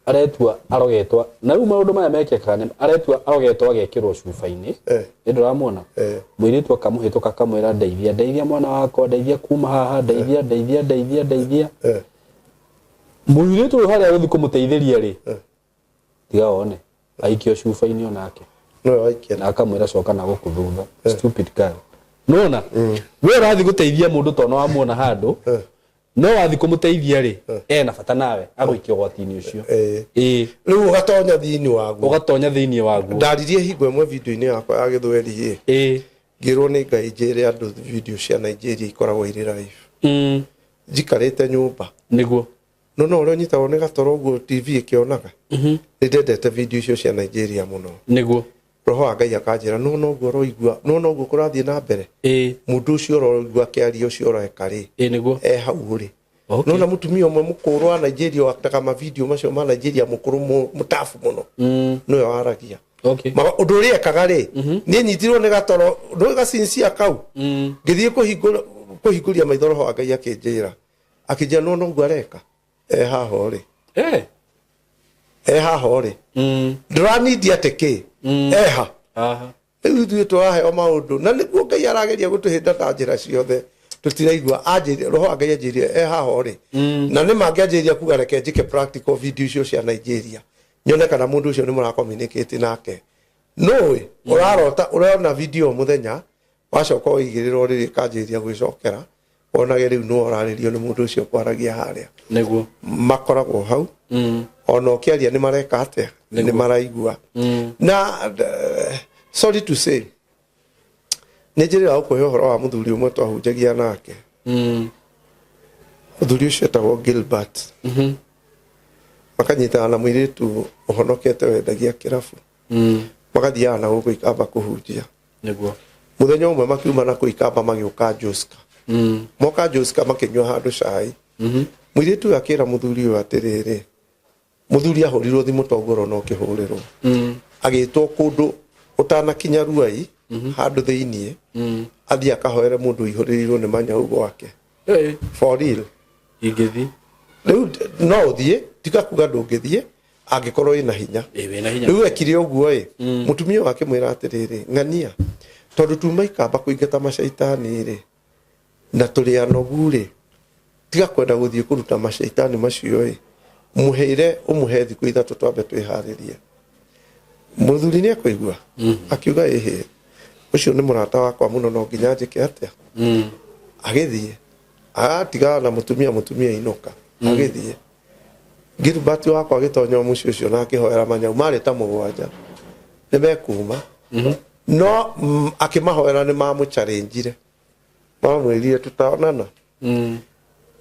aretua arogetwa, na rĩu maũndũ maya mekĩkaga nĩ aretua arogetwo agekĩrwo cuba-inĩ. Nĩ ndũramuona? Mũirĩtu akamũhĩtũka, akamwĩra, "Ndeithia, ndeithia mwana wakwa, ndeithia kuma haha, ndeithia, ndeithia, ndeithia, ndeithia." Mũirĩtu ũyũ harĩa agũthiĩ kũmũteithĩria rĩ, tiga one aikio cuba-inĩ onake.
Nowe waikia.
Na akamwĩra, "Coka na gũkũ thutha, stupid girl." Nona we ũrathiĩ gũteithia mũndũ tondũ wamuona handũ, no wathiĩ kũmũteithia rĩ, ena bata nawe agũikia ũgwati-inĩ ũcio.
Rĩu ũgatonya thĩinĩ waguo.
Ũgatonya thĩinĩ waguo.
Ndaririe hingo ĩmwe video-inĩ yakwa ya gĩthweri ĩ, ngĩrwo nĩ Ngai njĩre andũ video cia Nigeria ikoragwo irĩ live. Njikarĩte nyũmba, no ũrĩa ũnyitagwo nĩ gatoro ũguo TV ĩkĩonaga, nĩ ndendete video icio cia Nigeria mũno. Roho wa Ngai akanjĩra, no noguo ũroigua, no noguo kũrathiĩ na mbere, mũndũ ũcio ũroigua akĩaria, ũcio ũreka rĩ, e hau ũrĩ. Nona mũtumia ũmwe mũkũrũ wa Nigeria wataga mavideo macio ma Nigeria, mũkũrũ, mũtabu mũno, nĩwe waragia. Ũndũ ũrĩa ekaga rĩ, niĩ nyitirwo nĩ gatoro, nĩ gacincia kau, ngĩthiĩ kũhingũria maitho, roho wa Ngai akĩnjĩra, no noguo areka e haha ũrĩ. E haha ũrĩ. Ndũranindi atĩ kĩ eha.
Haha.
Rĩu ithuĩ tũraheo maũndũ na nĩguo Ngai arageria gũtũhĩnda na njĩra ciothe, tũtiraigua. Anjĩrire, roho wa Ngai anjĩrire e haha ũrĩ, na nĩ mangĩanjĩrĩria kuga reke njĩke practical video icio cia Nigeria, nyone kana mũndũ ũcio nĩ mũracommunicate nake. Nũĩ ũrarota, ũrona video o mũthenya, wacoka ũigĩrĩra ũrĩrĩ, ĩkanjĩrĩria gwĩcokera, wonage rĩu nĩwe ũrarĩrio nĩ mũndũ ũcio kwaragia harĩa. Makoragwo hau, ona ũkĩaria nĩ mareka atĩa? Nĩ maraigua. Na sorry to say, nĩ njĩrĩra gũkũhe ũhoro wa mũthuri ũmwe twahunjagia nake. Mũthuri ũcio etagwo Gilbert. Makanyitana na mũirĩtu ũhonokete wendagia kĩrabu, magathiaga na gũkũ Ikamba kũhunjia. Mũthenya ũmwe makiuma na kũu Ikamba, magĩũka Joska. Moka Joska, makĩnyua handũ cai. Mũirĩtu ũyũ akĩra mũthuri ũyũ atĩrĩrĩ, mũthuri ahũrirwo thimũ toguo ũrona ũkĩhũrĩrwo, agĩtwo kũndũ ũtanakinya Ruai handũ thĩiniĩ, athiĩ akahoere mũndũ ũihũrĩrĩirwo nĩ manyau gwake. For real.
Ingĩthiĩ.
Rĩu no ũthiĩ, tiga kuga ndũngĩthiĩ angĩkorwo wĩna hinya.
Ĩ, wĩna hinya.
Rĩu ekire ũguo ĩ, mũtumia ũyũ akĩmwĩra atĩrĩrĩ, "Ng'ania, tondũ tuma Ikamba kũingata macaitani rĩ, na tũrĩ anogu rĩ, tiga kwenda gũthiĩ kũruta macaitani macio ĩ, mũheire ũmũhe thikũ 3 twambe twĩharĩrie." Mũthuri nĩ ekũigua, akiuga, "Ĩhĩ, ũcio nĩ mũrata wakwa mũno, no nginya njĩke atĩa?" Agĩthiĩ agatigana na mũtumia, mũtumia inũka. Agĩthiĩ Gilbert wakwa agĩtonya mũciĩ ũcio na akĩhoera manyau marĩ ta 7 nĩ mekuma. No akĩmahoera, nĩ mamũcharenjire, mamwĩrire, "Tũtaonana."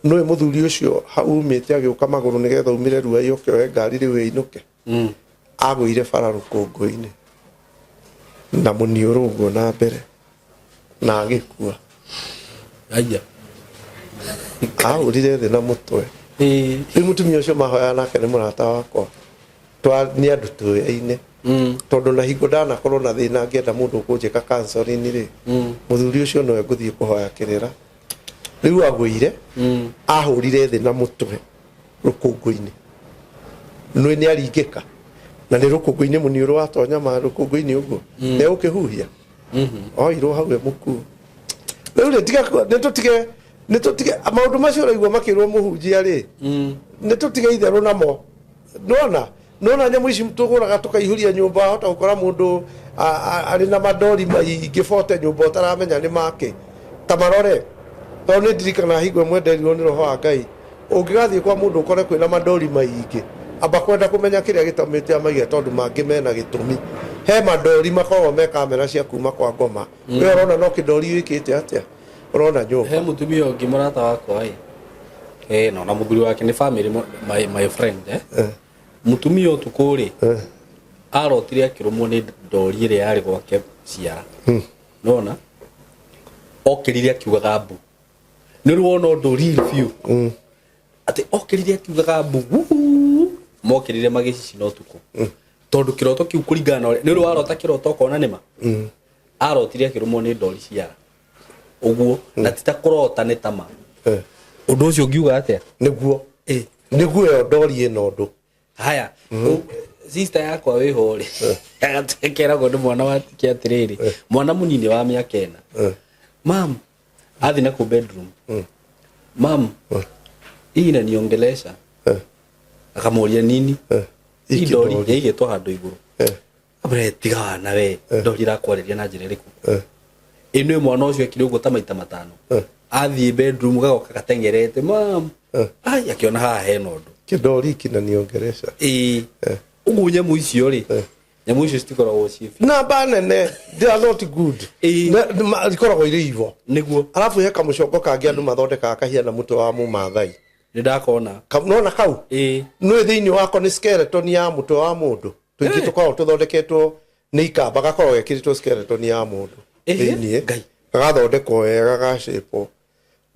Nĩwe mũthuri ũcio umĩte agĩũka magũrũ nĩgetha umĩre Ruai oke oe ngari rĩu ĩinũke. Agũire bara rũkũngũ-inĩ na mũniũrũ ũguo na mbere na agĩkua.
Aya.
Ahũrire thĩ na mũtwe.
Ĩĩ.
Rĩu mũtumia ũcio mahoyaga nake nĩ mũrata wakwa. Twa nĩ andũ tũyaine. Tondũ na hingo ndanakorwo na thĩna ngĩenda mũndũ ũkũnjĩka counseling rĩ, mũthuri ũcio nowe ngũthiĩ kũhoya kĩrĩra. Rĩu agũire, ahũrire thĩ na mũtwe rũkũngũ-inĩ. Nĩ nĩ aringĩka. Na nĩ rũkũngũ-inĩ mũniũrũ watonya ma rũkũngũ-inĩ ũguo. Nĩ egũkĩhuhia. Oirwo hau e mũkuũ. Rĩu rĩ tiga nĩ tũtige nĩ tũtige maũndũ macio ũraigua makĩrwo mũhunjia rĩ nĩ tũtige itherũ namo. Nona nona nyamũ ici tũgũraga tũkaihũria nyũmba wahota gũkora mũndũ arĩ na mandori maingĩ bote nyũmba ũtaramenya nĩ make ta marore tondũ nĩ ndirikanaga hingo ĩmwe nderirwo nĩ roho wa Ngai ũngĩgathiĩ kwa mũndũ ũkore kwĩna mandori maingĩ amba kwenda kũmenya kĩrĩa gĩtũmĩte amaige tondũ mangĩ mena gĩtũmi. He mandori makoragwo me kamera cia kuma kwa ngoma. We ũrona no kĩndori wĩkĩte atĩa ũrona nyũmba.
He mũtumia ũngĩ mũrata wakwa ĩ eh no na mũthuri wake nĩ family my friend eh. Mũtumia ũtukũ rĩ arotire akĩrũmwo nĩ ndori ĩrĩa yarĩ gwake ciara. Nona okĩrire akiugaga mbu. Nĩ ũrĩ wona ũndũ real biũ atĩ okĩrire akiugaga mbu wuu, mokĩrire magĩcicina ũtukũ tondũ kĩroto kĩu kũringana na ũrĩa nĩ ũrĩ warota kĩroto ũkona nĩma arotire akĩrũmwo nĩ ndori ciara ũguo na ti ta kũrota nĩ tama. Ũndũ ũcio ũngiuga atĩa?
Nĩguo nĩguo ĩyo ndori ĩna ũndũ.
Haya, sister yakwa wĩho rĩ akeragwo nĩ mwana watike atĩrĩrĩ, mwana mũnini wa mĩaka 4, mam athi na kũ bedroom, mam hii inaniongelesha. Akamũria nini? Hii ndori yaigĩtwo handũ igũrũ. Amwĩra tiga wana we, ndori irakwarĩria na njĩra ĩrĩkũ? Ĩ nĩ mwana ũcio ekire ũguo ta maita 5. Athiĩ bedroom gagoka gatengerete, mam ai, akĩona haha hena ũndũ.
Kĩndori kinaniongelesha.
Ĩĩ, ũguo nyamũ icio rĩ, nyamũ icio citikoragwo ciĩ
namba nene, they are not good. Ikoragwo irĩ ivo.
Nĩguo.
Arabu he kamũcongo kangĩ andũ mathondekaga kahiana mũtwe wa mũmathai.
Nĩ ndakona.
Nona kau?
Ĩĩ.
Nĩ thĩinĩ wako nĩ skeleton ya mũtwe wa mũndũ. Tũingĩ tũkoragwo tũthondeketwo nĩ ikamba, gakoragwo gekĩrĩtwo skeleton ya mũndũ thĩinĩ.
Ngai.
Gagathondekwo wega gacĩpwo.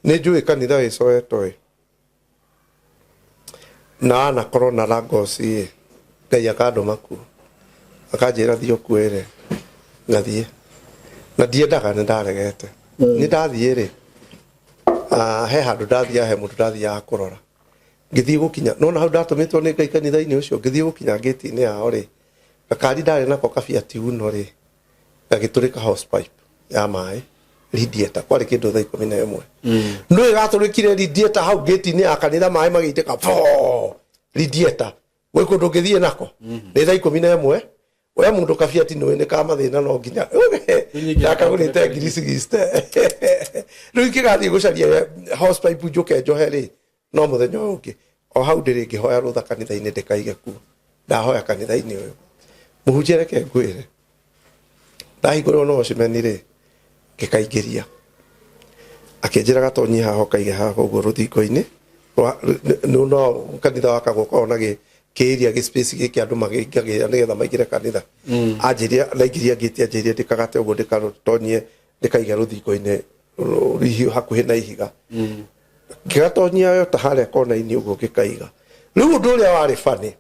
Nĩ njũĩ kanitha wĩ Soweto ĩ. Na anakorwo na Lagos ĩ, Ngai akandũma kuo. Akanjĩra thiĩ ũkuĩre. Ngathiĩ. Na ndiendaga, nĩ ndaregete. Nĩ ndathiĩ rĩ, he handũ ndathiaga, he mũndũ ndathiaga kũrora. Ngĩthiĩ gũkinya, nona hau ndatũmĩtwo nĩ Ngai kanitha-inĩ ũcio, ngĩthiĩ gũkinya ngĩti-inĩ yao rĩ, gakari ndarĩ nako kabiati uno rĩ, gagĩtũrĩka hosepipe ya maĩ radiator, kwarĩ kĩndũ thaa 11. Nĩ gatũrĩkire radiator hau ngĩti-inĩ ya kanitha, maĩ magĩitĩka boo, radiator. Gwĩ kũndũ ũngĩthiĩ nako nĩ thaa 11. We mũndũ kabiati nĩ nĩ ka mathĩna no nginya ndakagũrĩte ngiri 60. Rĩu ingĩgathiĩ gũcaria hosepipe njũke njohe rĩ, no mũthenya ũyũ ũngĩ o hau ndĩrĩ ngĩhoya rũtha kanitha-inĩ ndĩkaige kuo. Ndahoya kanitha-inĩ ũyũ mũhunjia, reke ngwĩre, ndahingũrĩrwo nĩ watchman rĩ, ngĩkaingĩria, akĩnjĩra gatonyi haha ũkaige haha ũguo rũthingo-inĩ no kanitha wakagwo ũkoragwo na kĩĩria gĩ space gĩkĩ andũ magĩingagĩra nĩgetha maingĩre kanitha. Anjĩria ndaingĩria ngĩti, anjĩria ndĩkagate ũguo ndĩkarũtonyie ndĩkaige rũthingo-inĩ hakuhĩ na ihiga. Ngĩgatonyia yo ta harĩa kona-inĩ ũguo ngĩkaiga. Rĩu ũndũ ũrĩa warĩ funny,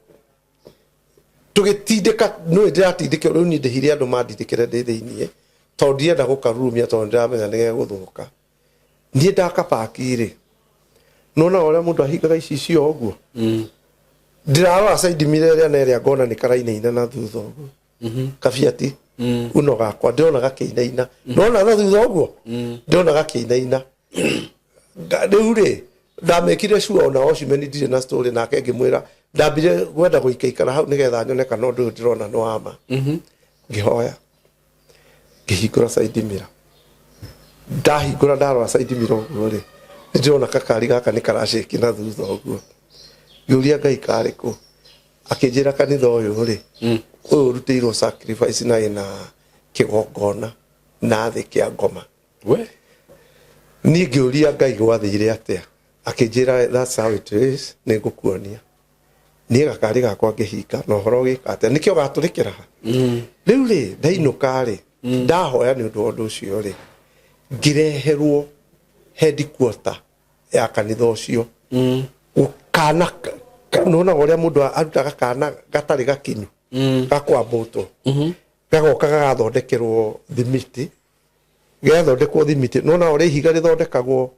tũgĩtindĩka, nĩũĩ ndĩratindĩkĩrwo rĩu niĩ ndĩhire andũ mandindĩkĩre ndĩ thĩiniĩ tondũ ndirenda gũkarurumia tondũ ndĩramenya nĩgegũthũka. Niĩ ndakabaki rĩ, nĩwona ũrĩa mũndũ ahingaga icicio ũguo, ndĩrarora side mirror ĩrĩa na ĩrĩa ngona nĩ karainaina na thutha ũguo. Kabiati uno gakwa ndĩrona gakĩinaina, nona na thutha ũguo ndĩrona gakĩinaina. Rĩu rĩ ndamĩkire sure ona watchman ndirĩ na story nake, ngĩmwĩra ndambire gwenda gũikaikara hau nĩgetha nyone kana ũndũ ũyũ ndĩrona nĩ wa ma. Ngĩhoya, ngĩhingũra side mirror, ndahingũra ndarora side mirror ũguo rĩ, nĩ ndĩrona kakari gaka nĩ karacĩki na thutha ũguo. Ngĩũria Ngai karĩ kũ, akĩnjĩra kanitha ũyũ rĩ, ũyũ ũrutĩirwo sacrifice na ĩna kĩgongona na thĩ kĩa ngoma.
We.
Niĩ ngĩũria Ngai gwathire atĩa, akĩnjĩra that's how it is, nĩ ngũkuonia. Niĩ gakari gakwa ngĩhinga na ũhoro ũgĩka atĩa, nĩkĩo gatũrĩkĩra ha. Rĩu rĩ ndainũka rĩ, ndahoya nĩ ũndũ wa ũndũ ũcio rĩ, ngĩreherwo headquarter Ya kanitha ũcio. Kana nĩwonaga ũrĩa mũndũ arutaga kana gatarĩ gakinyu, gakwambũtwo, gagoka gagathondekerwo thimiti, gĩgathondekwo thimiti. Nĩwona ũrĩa ihiga rĩthondekagwo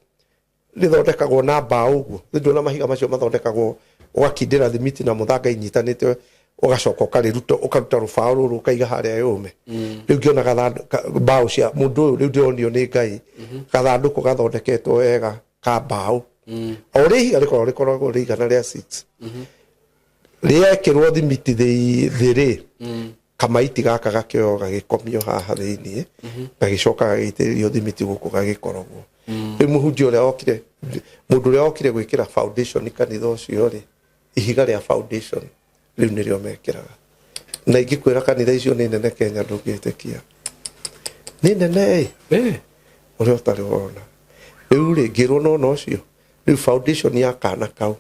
na mbaũ ũguo? Nĩ mahiga macio mathondekagwo, ũgakindĩra thimiti na mũthanga inyitanĩte, ũgacoka ũkarĩruta, ũkaruta rũbaũ rũrũ, ũkaiga harĩa yũme. Rĩu ngĩona mbaũ cia mũndũ ũyũ, rĩu ndĩronio nĩ Ngai gathandũkũ gathondeketwo wega ka mbaũ, o ũrĩa ihiga rĩkoragwo rĩigana rĩa 6, rĩekĩrwo thimiti thĩ rĩ, kamaiti gaka gakĩoywo, gagĩkomio haha thĩiniĩ, gagĩcoka gagĩitĩrĩrio thimiti gũkũ, gagĩkorogwo. Rĩu mũhunjia ũrĩa okire, mũndũ ũrĩa okire gwĩkĩra foundation kanitha ũcio rĩ, ihiga rĩa foundation rĩu nĩrĩo mekĩraga. Na ingĩkwĩra kanitha icio nĩ nene Kenya, ndũngĩtĩkia nĩ nene ĩ ũrĩa ũtarĩ wona. Rĩu rĩ, ngĩrwo nona ũcio rĩu foundation ya kana kau,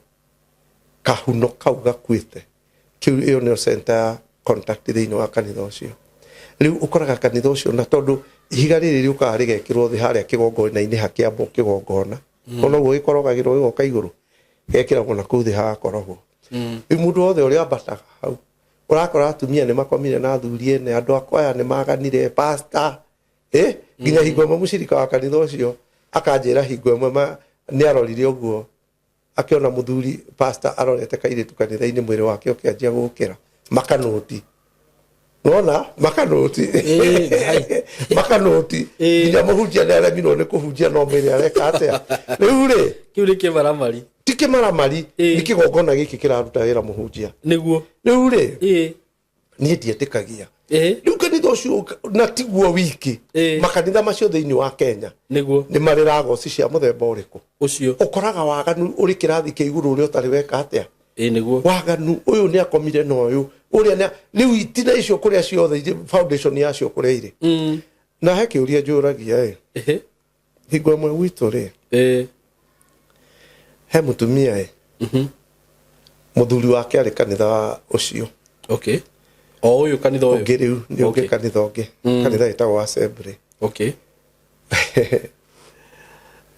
kahuno kau gakuĩte kĩu, ĩyo nĩyo center ya contact thĩinĩ wa kanitha ũcio. Rĩu ũkoraga kanitha ũcio, na tondũ ihiga rĩrĩ rĩũkaga rĩgekĩrwo thĩ harĩa kĩgongona-inĩ, hakĩambwo kĩgongona, ona ũguo gĩkorogagĩrwo gĩgoka igũrũ, gekĩragwo na kũu thĩ, hagakorogwo. Rĩu mũndũ wothe ũrĩa ambataga hau, ũrakora atumia nĩ makomire na athuri ene, andũ akwaya nĩ maganire pastor, nginya hingo ĩmwe mũcirika wa kanitha ũcio akanjĩra hingo ĩmwe nĩ arorire ũguo, akĩona mũthuri pastor arorete kairĩtu kanitha-inĩ, mwĩrĩ wake ũkĩanjia gũkĩra makanũti, nona makanũti.
Ngai.
Makanũti. Nginya mũhunjia nĩ aremirwo nĩ kũhunjia, no mwĩrĩ areka atĩa rĩu rĩ?
Kĩu nĩ kĩmaramari.
Ti kĩmaramari. Nĩ kĩgongona gĩkĩ kĩraruta wĩra, mũhunjia. Rĩu rĩ, niĩ ndietĩkagia. Rĩu kanitha ũcio, na tiguo wiki, makanitha macio thĩinĩ wa Kenya nĩ marĩ ragoci cia mũthemba ũrĩkũ?
Ũcio.
Ũkoraga waganu ũrĩ kĩrathi kĩa igũrũ ũrĩa ũtarĩ weka atĩa.
Nĩguo.
Waganu ũyũ nĩ akomire na ũyũ ũrĩa rĩu itina icio kũrĩa ciothe foundation yacio kũrĩa irĩ. Na he kĩũria njũragia ĩ, hingo ĩmwe gwitũ rĩ, he mũtumia ĩ, mũthuri wake arĩ kanitha ũcio.
Okay, o ũyũ kanitha ũyũ?
Ũngĩ rĩu nĩ ũngĩ. Kanitha ũngĩ, kanitha wĩtagwo Assembly.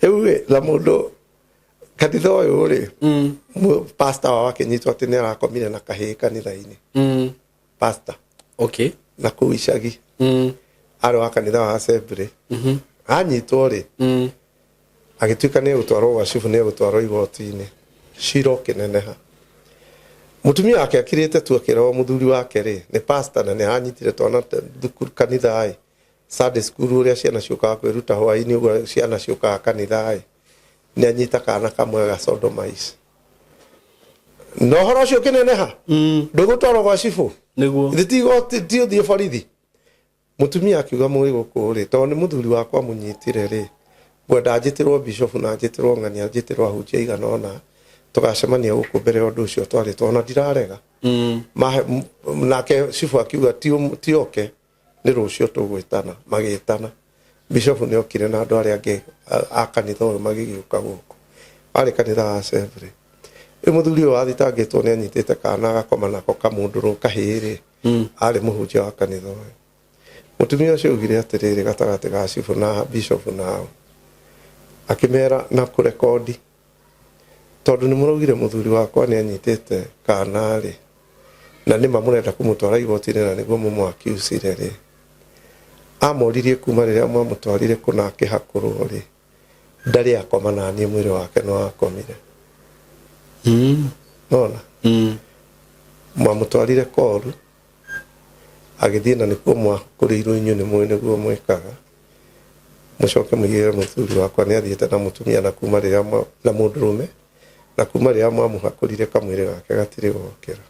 Rĩu rĩ, na mũndũ kanitha ũyũ rĩ, pastor wao akĩnyitwo atĩ nĩ arakomire na kahĩĩ kanitha-inĩ. Pastor na kũu icagi, arĩ wa kanitha wa Assembly. Anyitwo rĩ, agĩtuĩka nĩ egũtwarwo gwa cibu, nĩ egũtwarwo igoti-inĩ, cira ũkĩneneha. Mũtumia wake akirĩte tu, akĩrwo mũthuri wake rĩ nĩ pastor na nĩ aranyitire twana thukuru kanitha ĩ, Sunday school, ũrĩa ciana ciũkaga kwĩruta hwaĩ-inĩ ũguo, ciana ciũkaga kanitha ĩ, nĩ anyita kana kamwe ga sodomize, na ũhoro ũcio ũkĩneneha. Ndũgũtwarwo gwa cibũ. Ithe ti igoti, ti ũthiĩ borithi. Mũtumia akiuga, mũrĩ gũkũ rĩ, tondũ nĩ mũthuri wakwa mũnyitire rĩ, ngwenda njĩtĩrwo bishofu na njĩtĩrwo ng'ania, njĩtĩrwo ahunjia igana ũna, tũgacemania gũkũ mbere ya ũndũ ũcio twarĩtwo, ona ndirarega. Nake cibũ akiuga ti oke, nĩ rũciũ tũgwĩtana. Magĩtana bishofu, nĩ okire na andũ arĩa angĩ a kanitha ũyũ, magĩgĩũka gũkũ arĩ kanitha wa Assembly. Rĩu mũthuri ũyũ wathitangĩtwo nĩ anyitĩte kana agakoma nako kamũndũrũ kahĩĩ rĩ, arĩ mũhunjia wa kanitha ũyũ. Mũtumia ũcio augire atĩrĩrĩ, gatagatĩ ga cibũ na bishofu nao, akĩmera na kũrekondi, tondũ nĩ mũraugire mũthuri wakwa nĩ anyitĩte kana rĩ, na nĩma mũrenda kũmũtwara igoti-inĩ na nĩguo mũmwakiucire rĩ, amoririe kuma rĩrĩa mwamũtwarire kũna akĩhakũrwo rĩ, ndarĩ akoma na niĩ, mwĩrĩ wake no akomire. Nona mwamũtwarire koru, agĩthiĩ na nĩkuo mwakũrĩirwo, inyuĩ nĩ mũĩ nĩguo mwĩkaga, mũcoke mũigĩre mũthuri wakwa nĩ athiĩte na mũtumia, na kuma rĩrĩa na mũndũrũme, na kuma rĩrĩa mwamũhakũrire kamwĩrĩ gake gatirĩ gokĩra.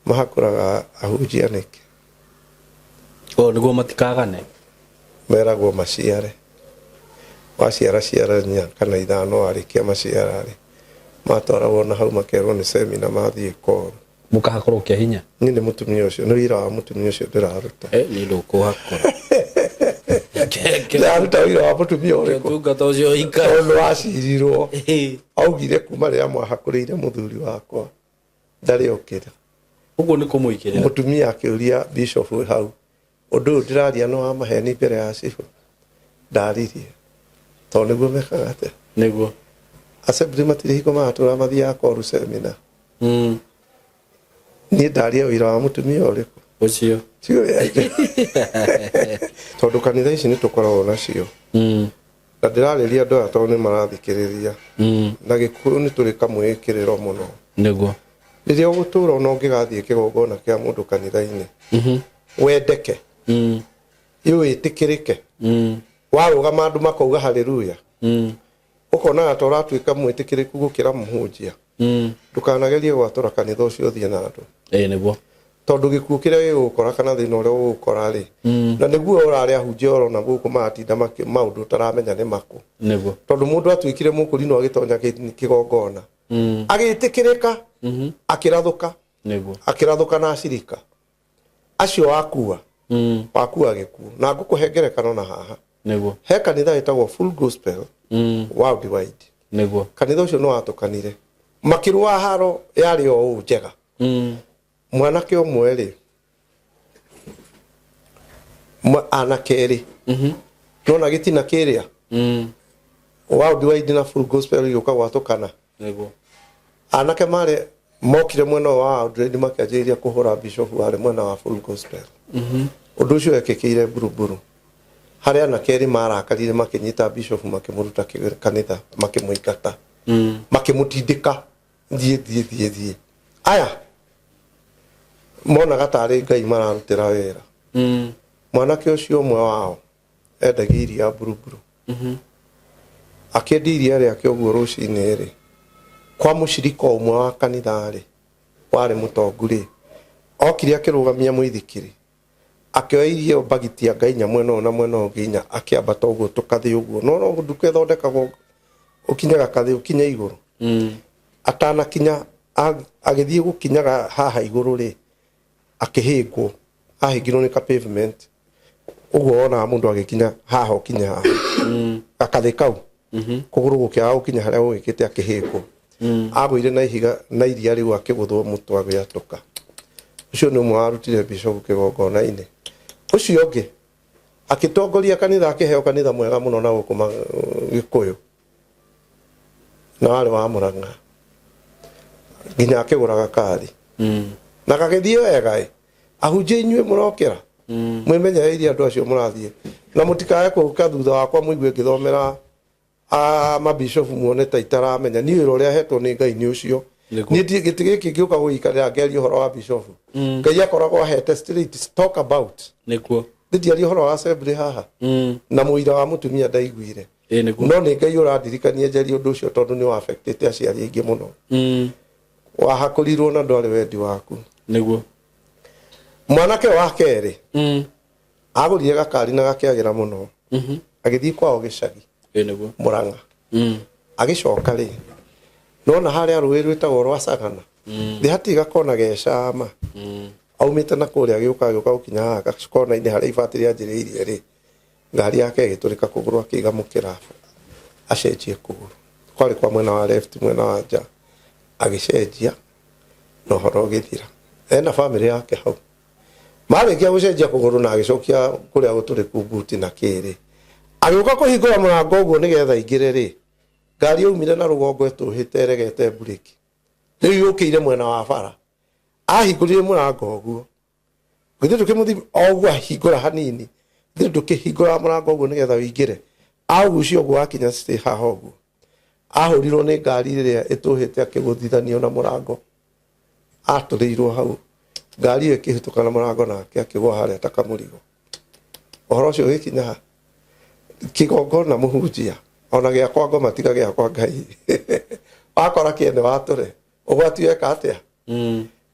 Mahakũraga ahunjia nĩkĩ?
O nĩguo matikagane.
Meragwo maciare, waciara ciara 4 kana 5, warĩkia maciara rĩ, matwaragwo na hau makerwo nĩ semina, mathiĩ koru.
Mũkahakorwo kĩa hinya.
Niĩ nĩ mũtumia ũcio, nĩ wĩra wa mũtumia ũcio ndĩraruta.
Nĩ ndũkũhakũra.
Ndĩraruta wĩra wa mũtumia ũrĩkũ?
Tungata ũcio ikara.
Tondũ wacirirwo, augire kuma rĩrĩa mwahakũrĩire mũthuri wakwa ndarĩ okĩra.
Ũguo nĩ kũmũigĩrĩra.
Mũtumia akĩũria bishop hau, ũndũ ũyũ ndĩraria no wa maheni mbere ya cibũ? Ndaririe tondũ nĩguo mekaga atĩa?
Nĩguo.
Assembly matirĩ hingo maratũra mathiaga koru seminar. Niĩ ndaria wĩra wa mũtumia ũrĩkũ?
Ũcio.
Ti ũrĩa ingĩ. Tondũ kanitha ici nĩ tũkoragwo nacio. Na ndĩrarĩria andũ aya tondũ nĩ marathikĩrĩria. Na Gĩkũyũ nĩ tũrĩ kamwĩkĩrĩro mũno.
Nĩguo.
Rĩrĩa ũgũtũra ona ũngĩgathiĩ kĩgongona kĩa mũndũ kanitha-inĩ, wendeke, wĩtĩkĩrĩke, warũgama andũ makauga haleluya, ũkonaga ta ũratuĩka mwĩtĩkĩrĩku gũkĩra mũhunjia. Ndũkanagerie gwatũra kanitha ũcio ũthiĩ na andũ.
Ĩĩ nĩguo.
Tondũ gĩkuũ kĩrĩa gĩgũgũkora kana thĩna ũrĩa ũgũgũkora rĩ, na nĩguo ũrarĩ ahunjia ũrona gũkũ maratinda maũndũ ũtaramenya nĩ makũ.
Nĩguo.
Tondũ mũndũ atuĩkire mũkũrinũ agĩtonya kĩgongona, agĩtĩkĩrĩka, akĩrathũka,
Nĩguo.
akĩrathũka na acirika acio wakua, wakua gĩkuũ. Na ngũkũhe ngerekano na haha.
Nĩguo.
He kanitha ĩtagwo Full Gospel Worldwide.
Nĩguo.
Kanitha ũcio nĩ watũkanire, makĩrũa haro yarĩ o ũũ njega. Mwanake ũmwe rĩ, anake erĩ, nona gĩtina kĩrĩa Worldwide na Full Gospel igĩũka gwatũkana.
Nĩguo.
Anake marĩ mokire mwena wa Worldwide makĩanjĩrĩria kũhũra bishop warĩ mwena wa Full Gospel. Ũndũ ũcio wekĩkĩire Buruburu, harĩa anake erĩ marakarire makĩnyita bishop makĩmũruta kanitha, makĩmũingata, makĩmũtindĩka, thiĩ thiĩ thiĩ thiĩ. Aya monaga tarĩ Ngai mararutĩra wĩra. Mwanake ũcio ũmwe wao endagia iria Buruburu. Akĩendia iria rĩake ũguo rũcinĩ rĩ, kwa mũcirika ũmwe wa kanitha rĩ, warĩ mũtongu rĩ, okire akĩrũgamia mũithikiri, akĩoya iria ĩyo mbagiti ya Ngai inya mwena ũyũ na mwena ũyũ ũngĩ inya, akĩambata ũguo tũkathĩ ũguo. No no nduka ĩthondekagwo ũkinyaga kathĩ ũkinye igũrũ. Atanakinya, agĩthiĩ gũkinyaga haha igũrũ rĩ, akĩhĩngwo, ahĩngirwo nĩ ka pavement. Ũguo wonaga mũndũ agĩkinya haha ũkinye haha. Gakathĩ kau, kũgũrũ gũkĩaga gũkinya harĩa gũgĩkĩte akĩhĩngwo. Agũire na ihiga na iria rĩu akĩgũthwo mũtwe agĩatũka. Ũcio nĩ ũmwe warutire bishop kĩgongona-inĩ. Ũcio ũngĩ akĩtongoria kanitha, akĩheo kanitha mwega mũno na gũkũ Gĩkũyũ, na warĩ wa Mũrang'a, nginya akĩgũra gakari na gagĩthiĩ wega. Ĩ ahunjia inyuĩ mũrokĩra, mwĩmenyereirie andũ acio mũrathiĩ na mũtikae gũka thutha wakwa mũigue ngĩthomera mabishofu muone ta itaramenya. Niĩ wĩra ũrĩa hetwo nĩ Ngai nĩ ũcio.
Nĩguo.
Niĩ gĩtĩ gĩkĩ ngĩũka gũgĩikarĩra ngeria ũhoro wa bishofu, Ngai akoragwo ahete straight talk about.
Nĩguo.
Ndĩndiaria ũhoro wa assembly haha na mũira wa mũtumia ndaiguire.
Ĩĩ nĩguo.
No nĩ Ngai ũrandirikania njarie ũndũ ũcio tondũ nĩ wa-affectĩte aciari aingĩ mũno. Wahakũrirwo na ndwarĩ wendi waku.
Nĩguo.
Mwanake wa kerĩ agũrire gakari na gakĩagĩra mũno, agĩthiĩ kwao gĩcagi.
Ĩĩ nĩguo.
Mũrang'a. Agĩcoka rĩ, nona harĩa rũĩ rwĩtagwo rwa Sagana, thĩ hatirĩ gakona gecama. Aumĩte na kũrĩa agĩũka gũkinya haha gakona-inĩ harĩa ibati rĩanjĩrĩirie rĩ, ngari yake ĩgĩtũrĩka kũgũrũ, akĩiga mũkĩrabu acenjie kũgũrũ, kwarĩ kwa mwena wa left, mwena wa nja, agĩcenjia na ũhoro ũgĩthira. Ena bamĩrĩ yake hau. Marĩkia gũcenjia kũgũrũ na agĩcokia kũrĩa gũtũrĩku mbuti na kĩrĩ, agĩũka kũhingũra mũrango ũguo nĩgetha aingĩre rĩ, ngari yaumire na rũgongo ĩtũhĩte ĩregete mburĩki, rĩu yũkĩire mwena wa bara. Ahingũrire mũrango ũguo, githĩ ndũkĩmũthi o ũguo ahingũra hanini, githĩ ndũkĩhingũra mũrango ũguo nĩgetha ũingĩre, aũgucia ũguo wakinya stay haha ũguo, ahũrirwo nĩ ngari ĩrĩa ĩtũhĩte akĩgũthithanio na mũrango, atũrĩirwo hau, ngari ĩyo ĩkĩhĩtũka na mũrango nake akĩgwa harĩa ta kamũrigo. Ũhoro ũcio ũgĩkinya ha kĩgongona mũhunjia ona gĩakwa ngoma tiga gĩakwa Ngai wakora kĩene watũre ũgwati weka atĩa.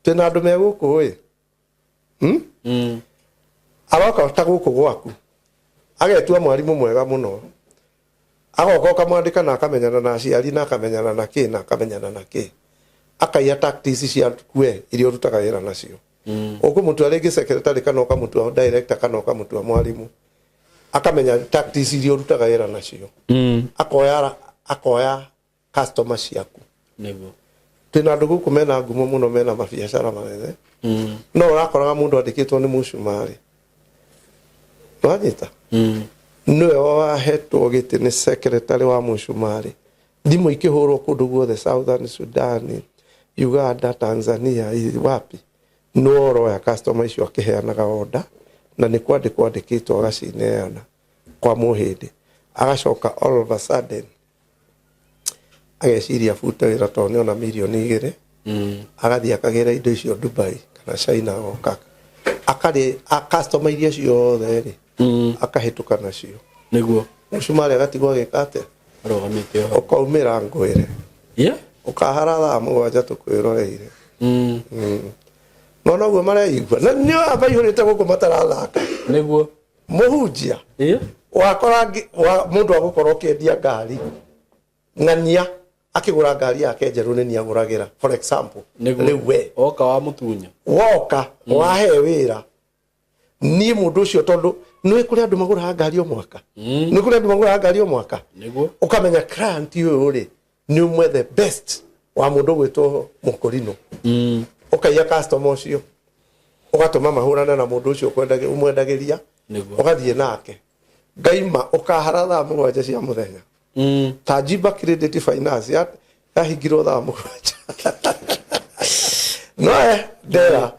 Twĩna andũ me gũkũ ĩ, Aroka ta gũkũ gwaku agetua mwarimũ mwega mũno, agoka ũkamwandĩka na akamenyana na aciari na akamenyana na kĩ na akamenyana na kĩ, akaiya tactics ciaku we iria ũrutaga wĩra nacio. Ũkũmũtua rĩngĩ secretary kana ũkamũtua director kana ũkamũtua mwarimũ, akamenya tactics iria ũrutaga wĩra nacio, akoya customer ciaku.
Nĩguo.
Twĩna andũ gũkũ mena ngumo mũno, mena mabiacara manene, no ũrakoraga mũndũ andĩkĩtwo nĩ mũcumarĩ, wanyita, nĩwe wahetwo gĩtĩ nĩ secretary wa mũcumarĩ. Thimũ ikĩhũrwo kũndũ guothe, Southern Sudan, Uganda, Tanzania, wapi, no ũroya customer icio akĩheanaga order, na nĩ kwandĩkwo andĩkĩtwo agacineana kwa mũhĩndĩ. Agacoka all of a sudden ageciria abute wĩra tondũ nĩona mirioni 2, agathiĩ akagĩra indo icio Dubai kana China, agoka akarĩ a customer iria ciothe rĩ, akahĩtũka nacio. Mũcumarĩ agatigwo agĩka atĩa?
Arũgamĩte o hau.
Ũkaumĩra ngwĩre. Ũkahara thaa 7 tũkwĩroreire. No noguo mareigua na nĩ aya maihũrĩte gũkũ matarathaka. Mũhunjia. Wakora mũndũ agũkorwo ũkĩendia ngari ng'ania, akĩgũra ngari yake njerũ nĩ niĩ agũragĩra, for example. Rĩu we
Oka wa mũtunya.
Woka wahe wĩra niĩ mũndũ ũcio, tondũ nĩ kũrĩ andũ magũraga ngari o mwaka, nĩ kũrĩ andũ magũraga ngari o mwaka. Ũkamenya client ũyũ rĩ, nĩ ũmwe the best wa mũndũ ũgwĩtwo mũkũrinũ. Ũkaiya customer ũcio, ũgatũma mahũrane na mũndũ ũcio ũmwendagĩria. Ũgathiĩ nake ngaima ũkahara thaa 7 cia mũthenya. Ta Jimba Credit Finance yahingirwo thaa 7, no ndera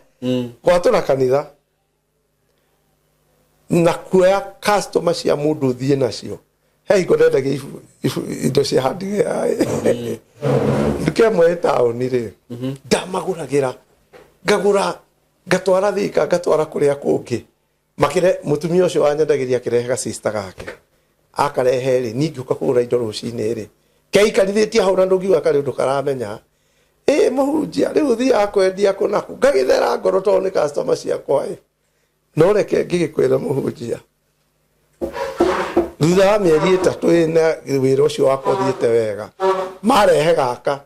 gwatũra kanitha na kuoya customer cia mũndũ ũthiĩ nacio. He hingo ndendagia indo cia hardware, nduka ĩmwe ĩ taũni rĩ, ndamagũragĩra, ngagũra ngatwara Thika, ngatwara kũrĩa kũngĩ. Makĩre mũtumia ũcio wanyendagĩria akĩrehe gacista gake, akarehe rĩ, niĩ ngĩũka kũgũra indo rũcinĩ rĩ, keikarithĩtie hau na ndũngiuga karĩ ũndũ karamenya. Ĩ mũhunjia, rĩu ũthiaga kwendia kũ naku? Ngagĩthera ngoro tondũ nĩ customer ciakwa ĩ. No reke ngĩgĩkwĩra mũhunjia, thutha wa mĩeri 3 ĩna wĩra ũcio wakwa ũthiĩte wega, marehe gaka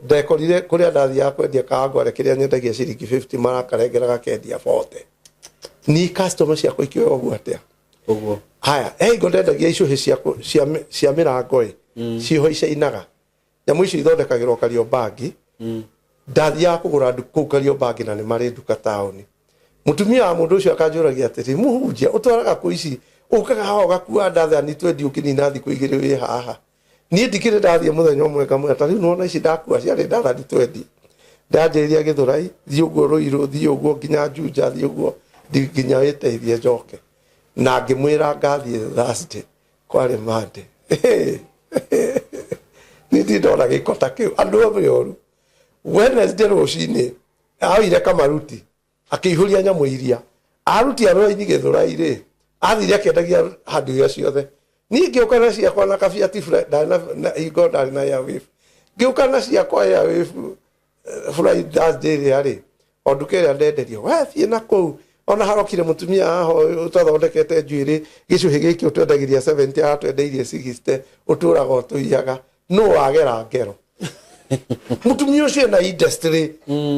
ndekorire kũrĩa ndathiaga kwendia Kawangware, kĩrĩa nyendagia ciringi 50, marakarengera gakendia 40. Ni customer ciakwa ikĩoya ũguo atĩa?
Ũguo.
Haya, he hingo ndendagia icũhĩ cia mĩrango ĩ, ciĩho icainaga, nyamũ icio ithondekagĩrwo Kariobangi. Ndathiaga kũgũra kũu Kariobangi, na nĩ marĩ nduka taũni. Mũtumia wa mũndũ ũcio akanjũragia atĩrĩ, "Mũhunjia, ũtwaraga kũ ici? Ũkaga haha ũgakua ndathani 20, ũkĩnina thikũ 2 wĩ haha." Niĩ ndikĩrĩ ndathiĩ mũthenya ũmwe ngamwĩra, "Ta rĩu nĩwona ici ndakua ciarĩ ndathani 20, ndanjĩrĩria Gĩthũrai, thiĩ ũguo Rũirũ, thiĩ ũguo nginya Juja, thiĩ ũguo nginya wĩteithie njoke." Na ngĩmwĩra ngathiĩ Thursday, kwarĩ Monday. Niĩ ndirĩ ndona gĩko ta kĩu, andũ othe oru. Wednesday rũcinĩ aoire kamaruti akĩihũria nyamũ iria aruti arũaini Gĩthũrai rĩ, athire akĩendagia handũ iria ciothe. Niĩ ngĩũka na ciakwa na kabiati ndarĩ na hingo ndarĩ na Airwave, ngĩũka na ciakwa Airwave Friday, Thursday ĩrĩa rĩ, o nduka ĩrĩa ndenderio, we thiĩ na kũu. Ona harokire mũtumia haha ũtathondekete njuĩrĩ, "Gĩcũhĩ gĩkĩ ũtwendagĩria 70, aratwendeirie 60, ũtũraga ũtũiyaga." No wagera ngero mũtumia ũcio ena industry